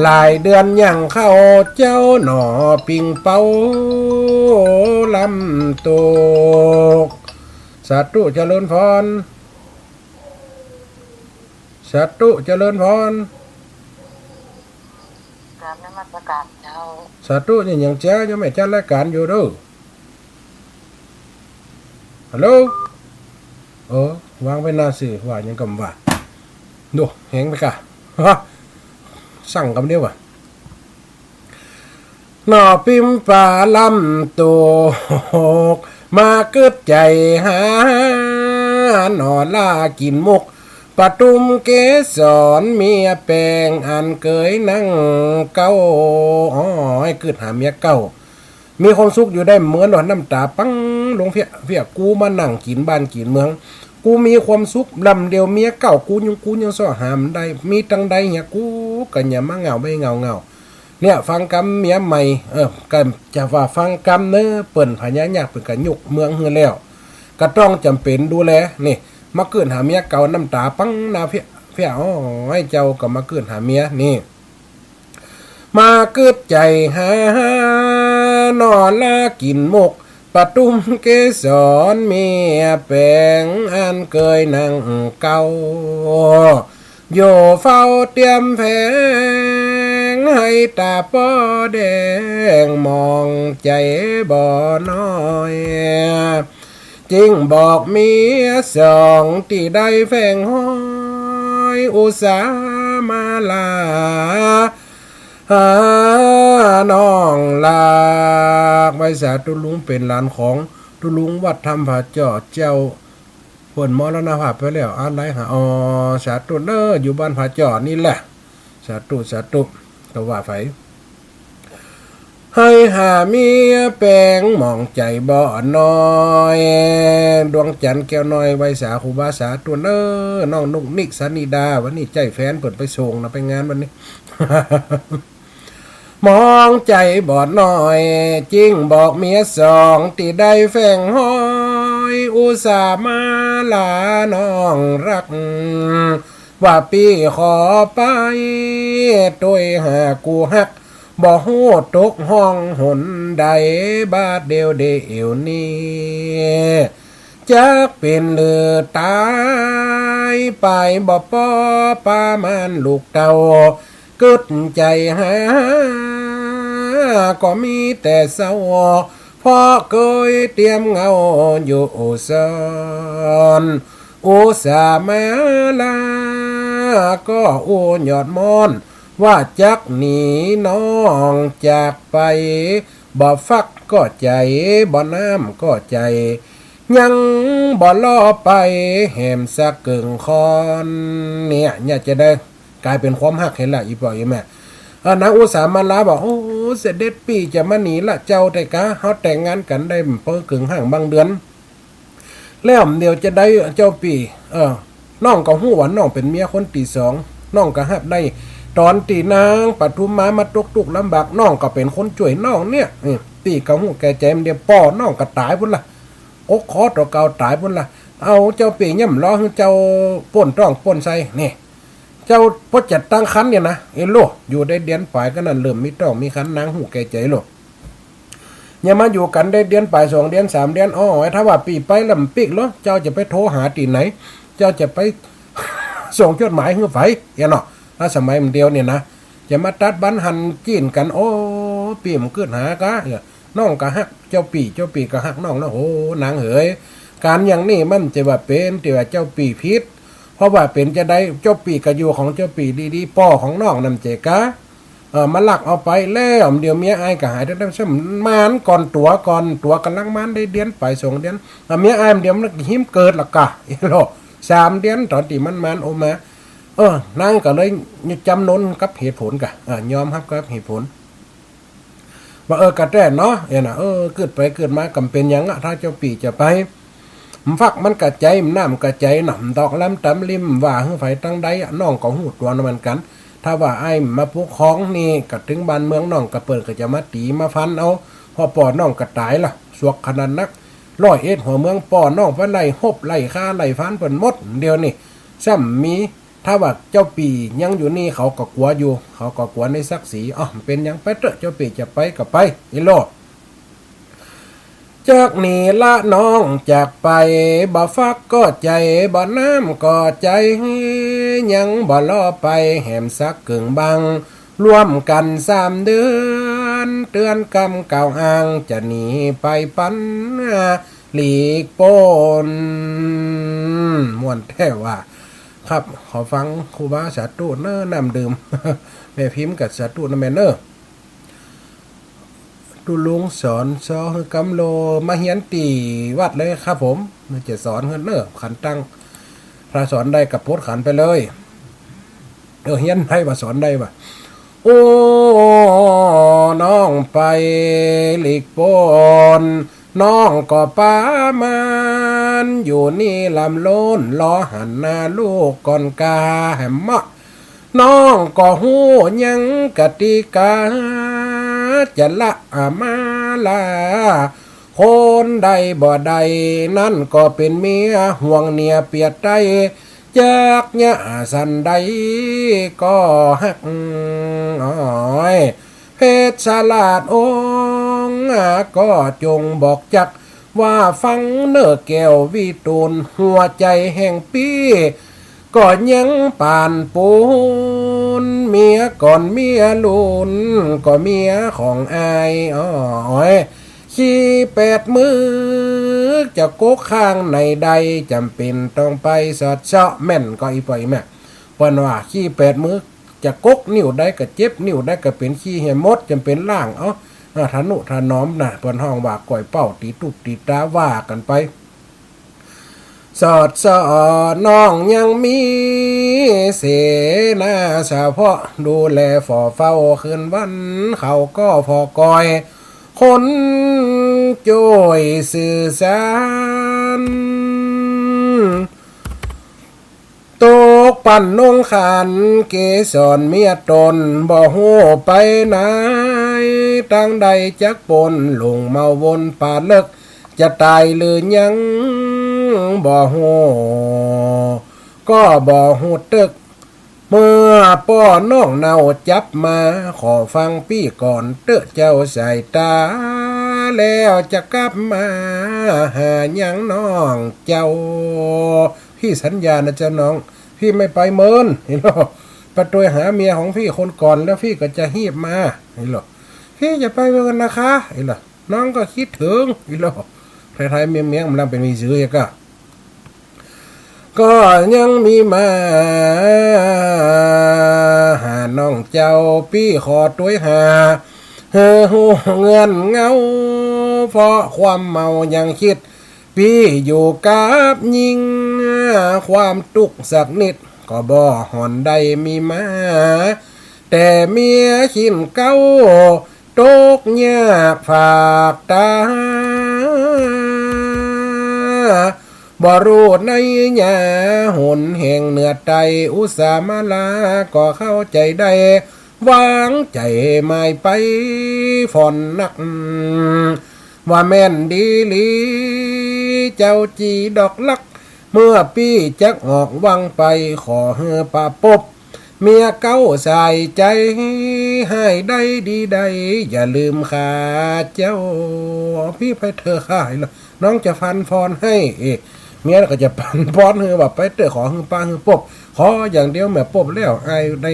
หลายเดือนยังเข้าเจ้าหน่อปิงเปาลำตก สาธุเจริญพร สาธุเจริญพร กราบนมัสการเจ้า สาธุ นี่ยังเจ๊า ยังแม่จัดรายก๋านอยู่เด้อ ฮัลโหล เออ วางไว้หน้าซื่อ ว่าหยังก็บ่ว่า ดู แหงไปก่ะ ฮะ สั่งกำเดียวว่ะ หน่อปิงเปาลำตก มากึ๊ดใจ๋หา หน่อรากิ๋นมุก ปทุมเกสรเมียแป๋ง อันเกยนั่งเก๊า อ้อย กึ๊ดหาเมียเก๊า มีความสุขอยู่ได้บ่เหมือน หน่อน้ำต๋าปังลงเพี้ยเพี้ย กูมานั่งกิ๋นบ้านกิ๋นเมือง กูมีความสุขลำเดียว เมียเก๊ากูยัง กูยังเซาะหาบ่ได้ มีตังใดเหีย กูก็อย่ามาเหงาไปเหงาเหงา เนี่ย ฟังกำเมียใหม่ เออ ก็จะว่าฟังกำเน่อ เปิ้นพญายักษ์เปิ้นก็ยกเมืองหื้อแล้ว ก็ต้องจ๋ำเป๋นดูแล นี่ มากึ๊ดหาเมียเก๊า น้ำต๋าปังหน้าเพี้ยเพี้ย อ้อย เจ้าก็มากึ๊ดหาเมีย นี่ มากึ๊ดใจ๋หา หน่อรากิ๋นมุก ปทุมเกสรเมียแป๋ง อันเกยนั่งเก๊า อยู่เฝ้าเตียมแผง หื้อต๋าป้อแดง มองใจ๋บ่น้อย จึงบอกเมียสอง ตี้ได้แฝงฮ้อย อุสามาลา หาน้องหลาก ไหว้สาตุ๊ลุงเป๋นหลานของตุ๊ลุงวัดถ้ำผาเจาะเจ้า เปิ้นมรณภาพไปแล้ว อาลัยหา อ๋อ สาธุเน้อ อยู่บ้านผาจ่อนี่แหละ สาธุ สาธุ ก็ว่าไป ใค่หาเมียแป๋งหมองใจ๋บ่น้อย ดวงจันทร์แก้วน้อย ไหว้สาครูบา สาธุเน้อ น้องนุกนิก สานิดา วันนี้ใจ๊แฟนเปิ้นไปส่งนะ ไปงานวันนี้ หมองใจ๋บ่น้อย จึงบอกเมียสอง ตี้ได้แฝงฮ้อย อุสามาลาน้องฮัก ว่าปี้ขอไปตวยหากู้ฮัก บ่ฮู้ตกฮ่องหนใด บาดเดี่ยวเดี่ยวนี้ จักเป๋นหรือต๋ายไป บ่ปอประมาณลูกเต้า กึ๊ดใจ๋หา ก็มีแต่เศร้า เพราะเกยเตียมเหงาอยู่ซ้อน อุสามาลา ก็อู้ยอดม้อน ว่าจักหนีน้องจากไป บ่ฟักก็ใจ๋ บ่น้ำก็ใจ๋ ยังบ่ลอไปแหมสักเกิ่งคอน เนี่ย เนี่ยจะได้ก๋ายเป๋นความฮักหั้นละ อี่ป้ออี่แม่ เออ นางอุสามาลาบอก โอ้ เสด็จปี้จะมาหนีละเจ้า แต่กา เฮาแต่งงานกั๋นได้เปิ้งเกิ่งห้างบางเดือน แล้วเดี๋ยวจะได้เจ้าปี้ เออ น้องก็ฮู้ว่าน้องเป๋นเมียคนตี้สอง น้องก็ฮับได้ ต๋อนตี้นางปทุมมา มาตกตุ๊กลำบาก น้องก็เป๋นคนจ้วยน้องเนี่ย เออ ปี้ก็ฮู้แก่ใจ๋ เดี๋ยวป้อน้องก็ต๋ายปู้นละ กกคอตั๋วเก่าต๋ายปู้นละ เอาเจ้าปี้ย่ำล้อหื้อเจ้าป้นต๊องป้นไส้ นี่ เจ้าป้อจะตั้งครรภ์เนี่ยนะ เอโล อยู่ได้เดือนป๋ายก็นั่นเริ่มมีต๊องมีครรภ์ นางฮู้แก่ใจ๋โล ยังมาอยู่กั๋นได้เดือนป๋าย สองเดือน สามเดือน อ้อ ถ้าว่าปี้ไปแล้วมันปิ๊กเหรอ เจ้าจะไปโทรหาตี้ไหน เจ้าจะไปส่งจดหมายหื้อใผ เออเนาะ ถ้าสมัยมันเดียวเนี่ยนะ จะมาตัดบั้นหันจีนกั๋น โอ้ ปี้มันกึ๊ดหากา เออ น้องก็ฮักเจ้าปี้ เจ้าปี้ก็ฮักน้องนะ โอ้ นางเหย ก๋านอย่างนี้มันจะว่าเป๋นตี้ว่าเจ้าปี้ผิด เพราะว่าเป๋นจะได้เจ้าปี้ก็อยู่ของเจ้าปี้ดีๆ ป้อของน้องนั่นเจ๊กา เออ มาลักเอาไปแล้ว เดี๋ยวเมียอ้ายก็หาย แต่ได้ซ้ำมานก่อนตั๋ว ก่อนตั๋วก๋ำลังมานได้เดือนป๋ายสองเดือน เออ เมียอ้ายเดี๋ยวมันหิมเกิดละกา เอโล สามเดือนต๋อนตี้มันมานโอมา เออ นางก็เลยจำนนกับเหตุผลกา เออ ยอมฮับกับเหตุผล ว่า เออ ก็แต๊เนาะ เออ น่ะ เออ กึ๊ดไปกึ๊ดมาก็บ่เป๋นหยังอะ ถ้าเจ้าปี้จะไป มันฟักมันก็ใจ๋ มันน้ำก็ใจ๋ น้ำดอกลำต๋ำริม ว่าหื้อใผตังใดอะ น้องก็ฮู้ตั๋วเหมือนกั๋น ถ้าว่าอ้ายมาปกครองนี่ ก็เถิงบ้านเมืองน้องก็เปิ้นก็จะมาตี๋มาฟันเอา เพราะป้อน้องก็ต๋ายละ สวกขนาดนัก ร้อยเอ็ดหัวเมือง ป้อน้องไปไล่ฮบไล่ฆ่าไล่ฟันเปิ้นหมด เดี๋ยวนี้ซ้ำมี ถ้าว่าเจ้าปี้ยังอยู่นี่ เขาก็กั๋วอยู่ เขาก็กั๋วในศักดิ์ศรี อ้อ บ่เป๋นหยัง ไปเต๊อะ เจ้าปี้จะไปก็ไป เอโล จักหนีละน้องจากไป บ่ฟักก็ใจ๋ บ่น้ำก็ใจ๋ ยังบ่ลอไปแหมสักเกิ่งบัง ร่วมกั๋นสามเดือน เตือนกำกล่าวอ้าง จะหนีไปปันหลีกป๊น ม่วนแต๊ว่า ครับ ขอฟังครูบาสาธุเน้อ น้ำดื่ม แม่พิมพ์กับสาธุนะแม่เน้อ ตุ๊ลุงสอนซอหื้อกำโล มาเฮียนตี้วัดเลยครับผม มันจะสอนหื้อเน้อ ขันตั้ง ถ้าสอนได้ก็ปลดขันไปเลย เออ เฮียนได้ว่า สอนได้ว่า โอ้ น้องไปหลีกป๊น น้องก็ปามันอยู่นี่ลำล้น รอหันหน้าลูกก่อนกาแหมเมาะ น้องก็ฮู้ยังกติกา จะละอามาลา คนใดบ่ได้ นั่นก็เป๋นเมียห่วงเนียเปียดไต้ จักยะสันใดก็ฮัก โอ้ย เพชรราชองค์ก็จงบอกจัก ว่าฟังเน้อแก้ววิทูล หัวใจ๋แห่งปี้ ก็ยังปานปูน เมียก่อนเมียลุน ก็เมียของอ้าย โอ้ย ขี้แปดมือ จะกกข้างไหนได้ จ๋ำเป๋นต้องไปสอดเซาะ แม่นก่ออี่ป้ออี่แม่ เปิ้นว่าขี้แปดมือ จะกกนิ้วใดก็เจ็บ นิ้วใดก็เป๋นขี้เหียหมด จ๋ำเป๋นล้างเอา อ่า ทะนุถนอมนะ เปิ้นฮ้องว่าก้อยเป้า ตี๋ตุ๊บตี๋ตา ว่ากั๋นไป สอดส่อน้องยังมีเสนาเฉพาะ ดูแลฝ่อเฝ้าคืนวัน เขาก็ผ่อคอย คนจ้วยสื่อสาร ตกปันนงขัน เกสรเมียต๋น บ่ฮู้ไปไหน ตางใดจักปน หลงเมาวนป่าเลิก จะต๋ายหรือยัง บ่ฮู้ ก็บ่ฮู้ตึก เมื่อป้อน้องเนาจับมา ขอฟังปี้ก่อนเต๊อะเจ้าสายต๋า แล้วจะกลับมาหายังน้องเจ้า พี่สัญญานะเจ้าน้อง พี่ไม่ไปเมิน เห็นบ่ ไปตวยหาเมียของพี่คนก่อน แล้วพี่ก็จะฮีบมา เห็นบ่ พี่จะไปเมินนะคะ เห็นบ่ น้องก็คิดเถิง เห็นบ่ ไทยๆ เมียงๆ มันเป๋นมีจื้อเยียะก่ะ ก็ยังมีมาหาน้องเจ้า ปี้ขอตวยหา หื้อฮู้เงื่อนเหงา เพราะความเมายังคิด ปี้อยู่กับญิง ความตุ๊กข์สักนิด ก็บ่ห่อนได้มีมา แต่เมียขิ้นเก๊า ตกยากฝากต๋า บ่ฮู้ในยาหนแห่งเหนือใต้ อุสามาลาก็เข้าใจ๋ได้ วางใจ๋หมายไปฝนนัก ว่าแม่นดีหลี เจ้าจีดอกฮัก เมื่อปี้จักออกวังไป ขอหื้อปะปบ เมียเก๊าสายใจ๋ หายได้ดีได้ อย่าลืมข้าเจ้า ปี้ไปเต๊อะค่ะ น้องจะฟันฟอนหื้อ เอ๊ะ เมียก็จะฟันฟอนหื้อว่าไปเต๊อะ ขอหื้อปะหื้อปบ ขออย่างเดียวแม่ปบแล้ว อ้ายได้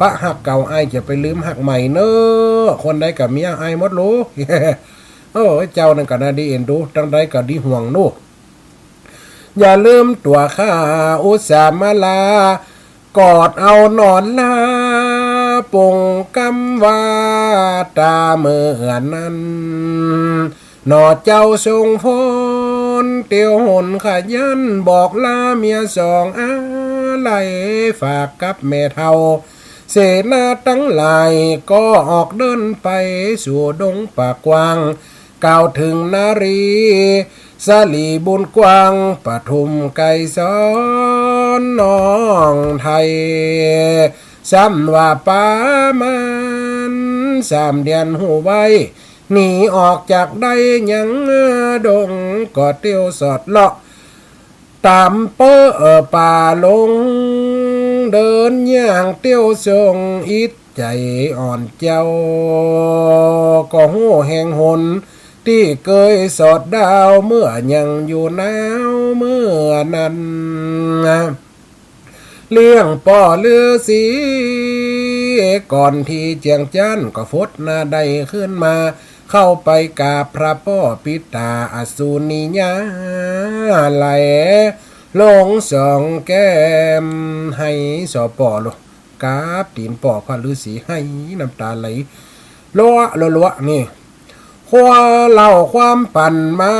ปะฮักเก่า อ้ายจะไปลืมฮักใหม่เนาะ คนใดก็เมียอ้ายหมดลูก โอ้ย เจ้านั่นก็น่าดีเอ็นดู ตางใดก็ดีห่วงลูก อย่าลืมตั๋วข้าอุสามาลา กอดเอานอนหลับ ปงกำว่าต๋าเมื่อนั้น หน่อเจ้าทรงฝน เตียวหนขยัน บอกลาเมียสองอาลัย ฝากกับแม่เฒ่า เสนาตังหลาย ก็ออกเดินไปสู่ดงป่ากว้าง กล่าวเถิงนารี สลีบุญกว้าง ปทุมไกรสรน้องไทย ซ้ำว่าประมาณสามเดือนฮู้ไว้ หนีออกจากได้ยังดง ก็เตียวสอดเลาะ ต๋ามเป๊อะป่าลง เดินย่างเตียวส่ง อิดใจ๋อ่อนเจ้า ก็ฮู้แห่งหน ตี้เกยสอดดาว เมื่อยังอยู่หนาวเมื่อนั้น เลี้ยงป้อฤๅษี ก่อนตี้เจียงจั๊นก็ฟดหน้าได้ขึ้นมา เข้าไปกราบพระป้อปิดต๋าอสุนิยา ไหลลงสองแก้ม ไห้ส่อป้อลูก กราบตี๋นป้อพระฤๅษี ไห้น้ำต๋าไหล ลัวลัวลัวนี่ คว้าเหล้าความปั่นไม้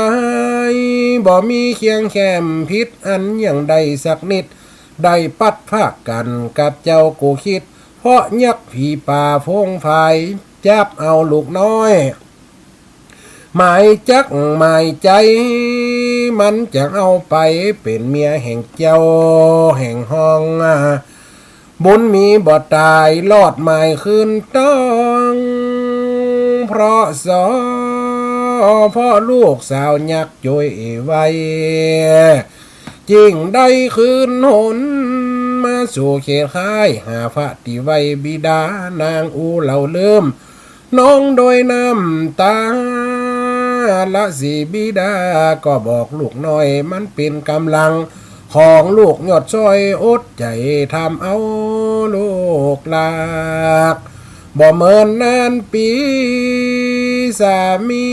บ่มีเคียงแคมผิดอันอย่างใดสักนิด ได้ปัดพรากกั๋นกับเจ้ากูคิด เพราะยักษ์ผีป่าโพงผาย จับเอาลูกน้อย หมายจักหมายใจ๋ มันจะเอาไปเป๋นเมียแห่งเจ้าแห่งห้อง บุญมีบ่ต๋าย รอดหมายคืนต้อง เพราะสอ เพราะลูกสาวยักษ์จ้วยไว้ จึงได้คืนหน มาสู่เขตค่าย หาพระตี้ไว้บิดานางอู้เหล่าลืม น้องโดยน้ำต๋า ละสีบิดาก็บอกลูกน้อย มันเป๋นกำลังของลูกยอดซ้อย อดใจ๋ทำเอาลูกหลาก บ่เมินนานปี๋ สามี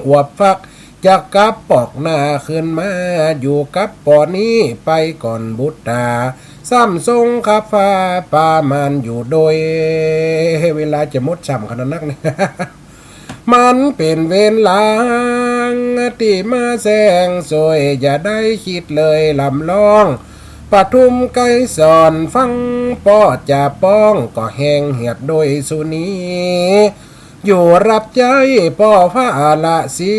อวบฟัก จะกลับปอกหน้าคืนมา อยู่กับป้อนี้ไปก่อนบุตรา ซ้ำทรงขับฟ้าประมาณอยู่โดย เวลาจะหมดซ้ำขนาดนักนี่ มันเป๋นเวรหลัง ตี้มาแสงสวย อย่าได้กึ๊ดเลยลำร้อง ปทุมไกรสอน ฟังป้อจะป้อง ก็แฮงเหียดโดยสุนี อยู่ฮับใจ๊ป้อฟ้าละสี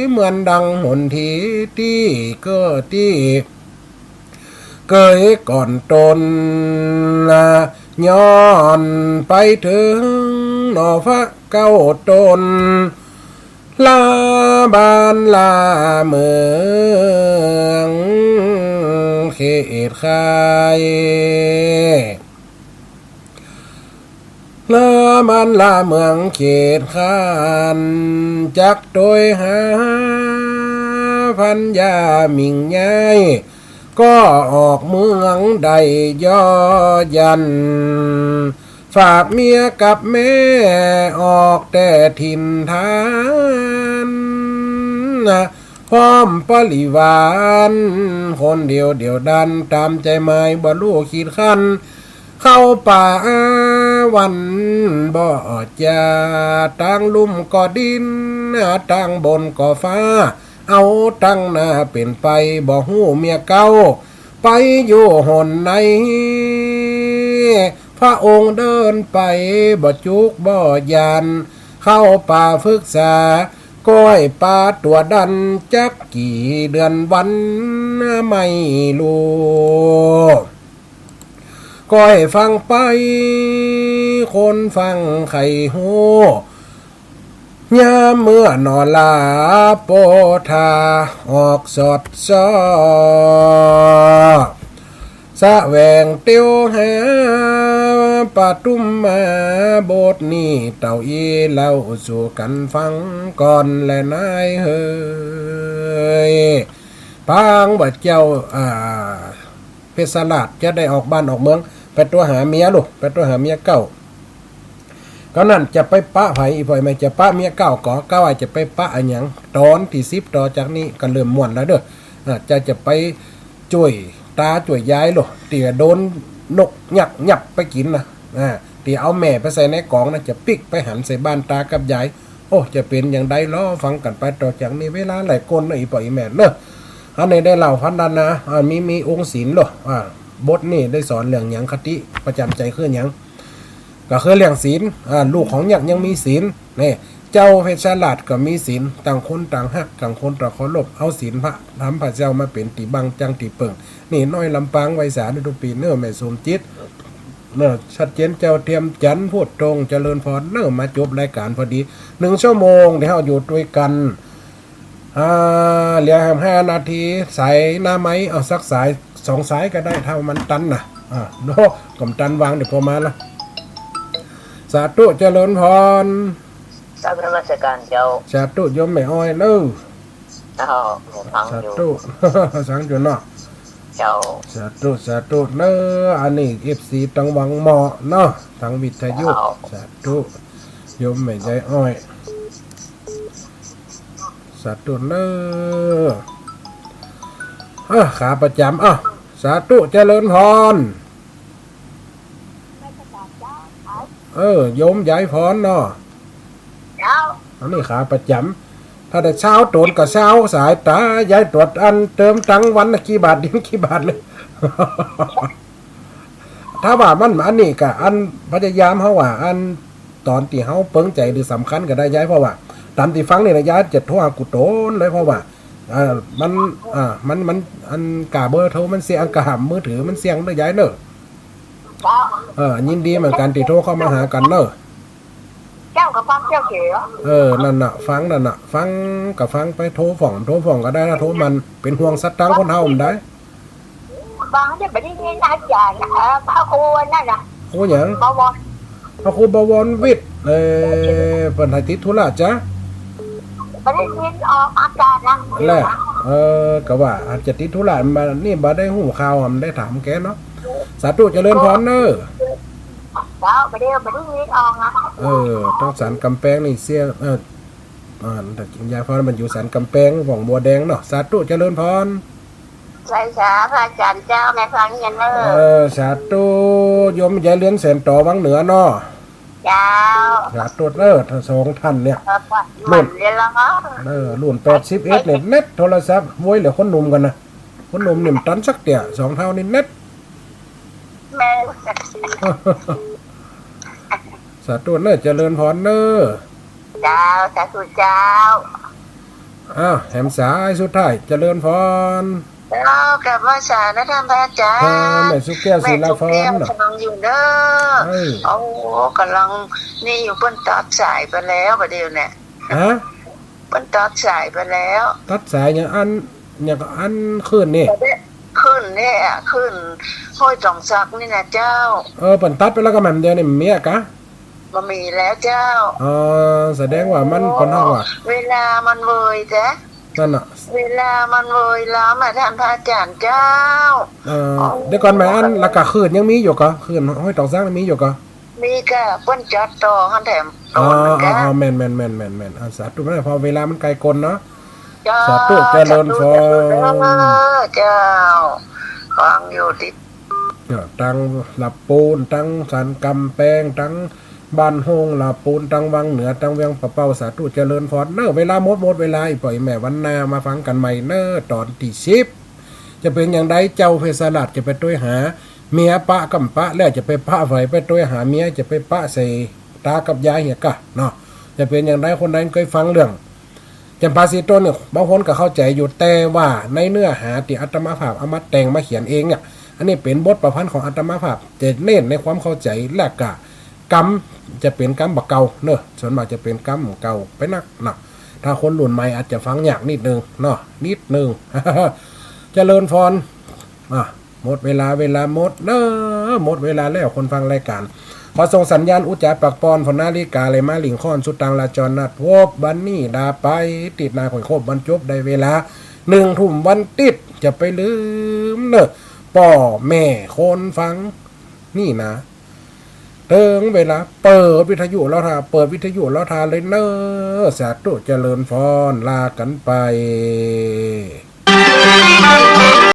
เหมือนดังหนทีตี้เก้อตี้ เกยก่อนตน ย้อนไปเถิงหน่อฟ้าเก้าตน ละบ้านละเมืองเขตคาย ละบ้านละเมืองเขตคาน จักโตยหาพันยาหมิ่งย้าย ก็ออกเมืองได้ย่อหยั่น ฝากเมียกับแม่ออกแต่ถิ่นฐาน พร้อมบริวาร คนเดียวเดี่ยวดาย ต๋ามใจ๋หมายบ่ฮู้ขีดคัน เข้าป่าวันบ่จา ตางลุ่มก็ดิน ตางบนก็ฟ้า เอาตังหน้าเป๋นไป บ่ฮู้เมียเก๊า ไปอยู่หนไหน พระองค์เดินไปบ่จุกบ่ย่าน เข้าป่าฝึกษา ก้อยปาตั๋วดัน จักกี่เดือนวันไม่ฮู้ ก้อยฟังไป คนฟังใค่ฮู้ ยามเมื่อหนอลาโปธา ออกสอดซ้อ แสวงเตียวหา ปทุมมาบทนี้ เต้าอี้เล่าสู่กั๋นฟังก่อนแลนายเฮย ปางว่าเจ้า อ่า เพชรราชจะได้ออกบ้านออกเมือง ไปตั๋วหาเมียลูก ไปตั๋วหาเมียเก๊า ก็นั้นจะไปปะใผ อี่ป้ออี่แม่ จะปะเมียเก๊าก่อ กาว่าจะไปปะอะหยัง ต๋อนตี้สิบต่อจากนี้ก็เริ่มม่วนแล้วเน่อ อ่า จะ จะไปจ้วยต๋าจ้วยยายลูก ตี้โดนนกยักษ์ยับไปกิ๋นนะ อ่า ตี้เอาแม่ไปใส่ในก๋องนะ จะปิ๊กไปหันใส่บ้านต๋ากับยาย โอ้ จะเป๋นอย่างใดลอฟังกั๋นไปต่อจากนี้ เวลาไหล่ก้นเน่อ อี่ป้ออี่แม่เน่อ อันนี้ได้เล่าพันดานา อ่า มี มีองค์ศีลลอ อ่า บทนี้ได้สอนเรื่องหยัง คติประจ๋ำใจ๋คือหยัง ก็คือเรื่องศีล อ่า ลูกของยักษ์ยังมีศีล นี่ เจ้าเพชรราชก็มีศีล ต่างคนต่างฮัก ต่างคนต่างเคารพ เอาศีลพระธรรมพระเจ้ามาเป๋นตี้บังจังตี้เปิง นี่น้อยลำปางไหว้สาเน่อ ทุกปี๋เน่อ แม่สมจิต เน่อ ชัดเจน เจ้าเทียมจันทร์ พูดตรง เจริญพรเน่อ มาจบรายก๋านพอดี นึ่งชั่วโมงตี้เฮาอยู่ตวยกั๋น อ่า เหลือแหมห้านาที สายหน้าไม้ เอาสักสายสองสายก็ได้ ถ้ามันตันนะ อ่า เนาะ ก็บ่ตันวาง เดี๋ยวผ่อมาละ สาธุ เจริญพร กราบนมัสก๋านเจ้า สาธุ โยมแม่อ้อยเน่อ เจ้า ฟังอยู่ สาธุ ฟังอยู่เนาะ เจ้า สาธุ สาธุเน่อ อันนี้ เอฟซี ตังวังหม้อเนาะ ตังวิทยุ เจ้า สาธุ โยมแม่ยายอ้อย สาธุเน่อ อ่ะ ขาประจ๋ำ อ่ะ สาธุ เจริญพร เออ โยมยายพรเนาะ เจ้า อันนี้ขาประจ๋ำ ถ้าแต่เช้าต๋นกับเช้าสาย ต๋ายายตรวจอันเติมตังค์วันละกี่บาท เดี๋ยวกี่บาทเลย ถ้าว่ามันอันนี้กะ อันพยายามเฮาว่า อันต๋อนตี้เฮาเปิงใจ๋หรือสำคัญก็ได้ยาย เพราะว่าต๋ามตี้ฟังนี่นะ ยายจะโทรหากู้ต๋นเลย เพราะว่า เอ่อ มัน อ่า มัน มัน อันก่าเบอร์โทรมันเสี้ยง ก่ามือถือมันเสี้ยงเน่อยายเน่อ เจ้า เออ ยินดีเหมือนกั๋นตี้โทรเข้ามาหากั๋นเน่อ เจ้าก็ฟังเจ้าเก๋เหรอ เออ นั่นน่ะ ฟังนั่นน่ะ ฟังก็ฟังไป โทรฟ้อง โทรฟ้องก็ได้ ถ้าโทรมัน เป๋นห่วงสตางค์คนเฮามันได้ ฟังจะบ่ได้ยินอาจ๋ารย์ เอ่อ พระครูนั่นน่ะ ครูหยัง บวร พระครูบวรวิทย์ เอ่อ เปิ้นให้ติดธุระจ๊ะ บ่ได้ยินออกอากาศนะ แหละ เออ ก็ว่าอาจจะติดธุระ มานี่บ่ได้ฮู้ข่าว บ่ได้ถามแกเนาะ สาธุ เจริญพรเน่อ เจ้า บ่ได้ บ่ได้ยินออกนะ เออ ต้องสันกำแปงนี่เสี้ย เออ อ่า แต่ยายพรมันอยู่สันกำแปง หว่องบัวแดงเนาะ สาธุ เจริญพร สาธุ พระอาจ๋ารย์เจ้า แม่ฟังเฮียนเน่อ เออ สาธุ โยมยายเรือนแสนต่อวังเหนือเนาะ เจ้า สาธุเด้อ ทั้งสองท่านเนี่ย เออ รุ่น รุ่นเดียวเหรอ เออ รุ่นแปดสิบเอ็ดเนี่ย เน็ตโทรศัพท์ โว้ย เหลือคนหนุ่มกั๋นนะ คนหนุ่มนี่บ่ตันสักเตื้อ สองเฒ่านี่เน็ต แม่ สาธุเน้อ เจริญพรเน้อ เจ้า สาธุเจ้า อ้าว แหมสายสุดท้าย เจริญพร เจ้า กราบไหว้สานะต้านพระอาจ๋ารย์ อ่า แม่สุแก้ว แม่สุแก้ว ศิลาพรเนาะ ฟังอยู่เน้อ เออ โอ้ ก่ำลังนี่อยู่ เปิ้นตัดสายไปแล้ว บ่าเดี่ยวเนี่ย ฮะ เปิ้นตัดสายไปแล้ว ตัดสายหยัง อัน หยังก่อ อันคลื่นนี่ คลื่นเนี่ย คลื่นห้วยตองสักนี่นะเจ้า เออ เปิ้นตัดไปแล้วก่อ แหมเดี๋ยวนี้บ่มีอะกา บ่มีแล้วเจ้า อ๋อ แสดงว่ามัน โอ้ เปิ้นฮ้องว่า เวลามันเวยแต๊ นั่นน่ะ เวลามันเวยล้ำอะต้านพระอาจ๋ารย์เจ้า เอ่อ อ๋อ เดี๋ยวก่อน แหมอัน แล้วก็คลื่นยังมีอยู่ก่อ คลื่นห้วยตองสักนี่มีอยู่ก่อ มีก่อ เปิ้นจัดต่อหั้นแถม อ๋อ ตอนนั้น อ๋อ ก็ อ๋อ แม่น แม่น แม่น แม่น แม่น อ่า สาธุเน้อ เพราะเวลามันใก้ก้นเนาะ เจ้า สาธุ เจริญพร สาธุเด้อเจ้า ฟังอยู่ติด เออ ตังหลับปูน ตังสันก๋ำแปง ตังบ้านโฮงหลับปูน ตังวังเหนือ ตังเวียงป่าเป้า สาธุเจริญพรเน้อ เวลาหมด หมดเวลา อีกป้ออีกแม่ วันหน้ามาฟังกั๋นใหม่เน้อ ต๋อนตี้สิบ จะเป๋นอย่างใด เจ้าเพชรราชจะไปตวยหาเมีย ปะกำปะแล้ว จะไปปะใผ ไปตวยหาเมีย จะไปปะใส่ต๋ากับยายเหียก่าเนาะ จะเป๋นอย่างใด คนใดเกยฟังเรื่อง จ๋ำปาสีต้นเนี่ย บางคนก็เข้าใจ๋อยู่ แต่ว่าในเนื้อหาตี้อาตมาภาพเอามาแต่งมาเขียนเองเนี่ย อันนี้เป๋นบทประพันธ์ของอาตมาภาพ จะเน้นในความเข้าใจ๋ และก็กำจะเป๋นกำบ่าเก่าเนาะ ส่วนมากจะเป๋นกำเก่าไปนักเนาะ ถ้าคนรุ่นใหม่อาจจะฟังยากนิดนึ่งเนาะ นิดนึ่ง เจริญพร อ่ะ หมดเวลา เวลาหมดเน้อ หมดเวลาแล้ว คนฟังรายก๋าน ขอส่งสัญญาณอุจจาปากปอน ผ่อนาฬิกาเลยมาหลิ้งค่อน สุตังลาจรนัดพบ บัดนี้ลาไป ติ๊ดหน้าค่อยคบ บรรจบได้เวลา หนึ่งทุ่มวันติ๊ด จะไปลืมเน้อ ป้อแม่คนฟัง นี่นะ เถิงเวลาเปิดวิทยุแล้วทา เปิดวิทยุแล้วทาเลยเน้อ สาธุเจริญพร ลากั๋นไป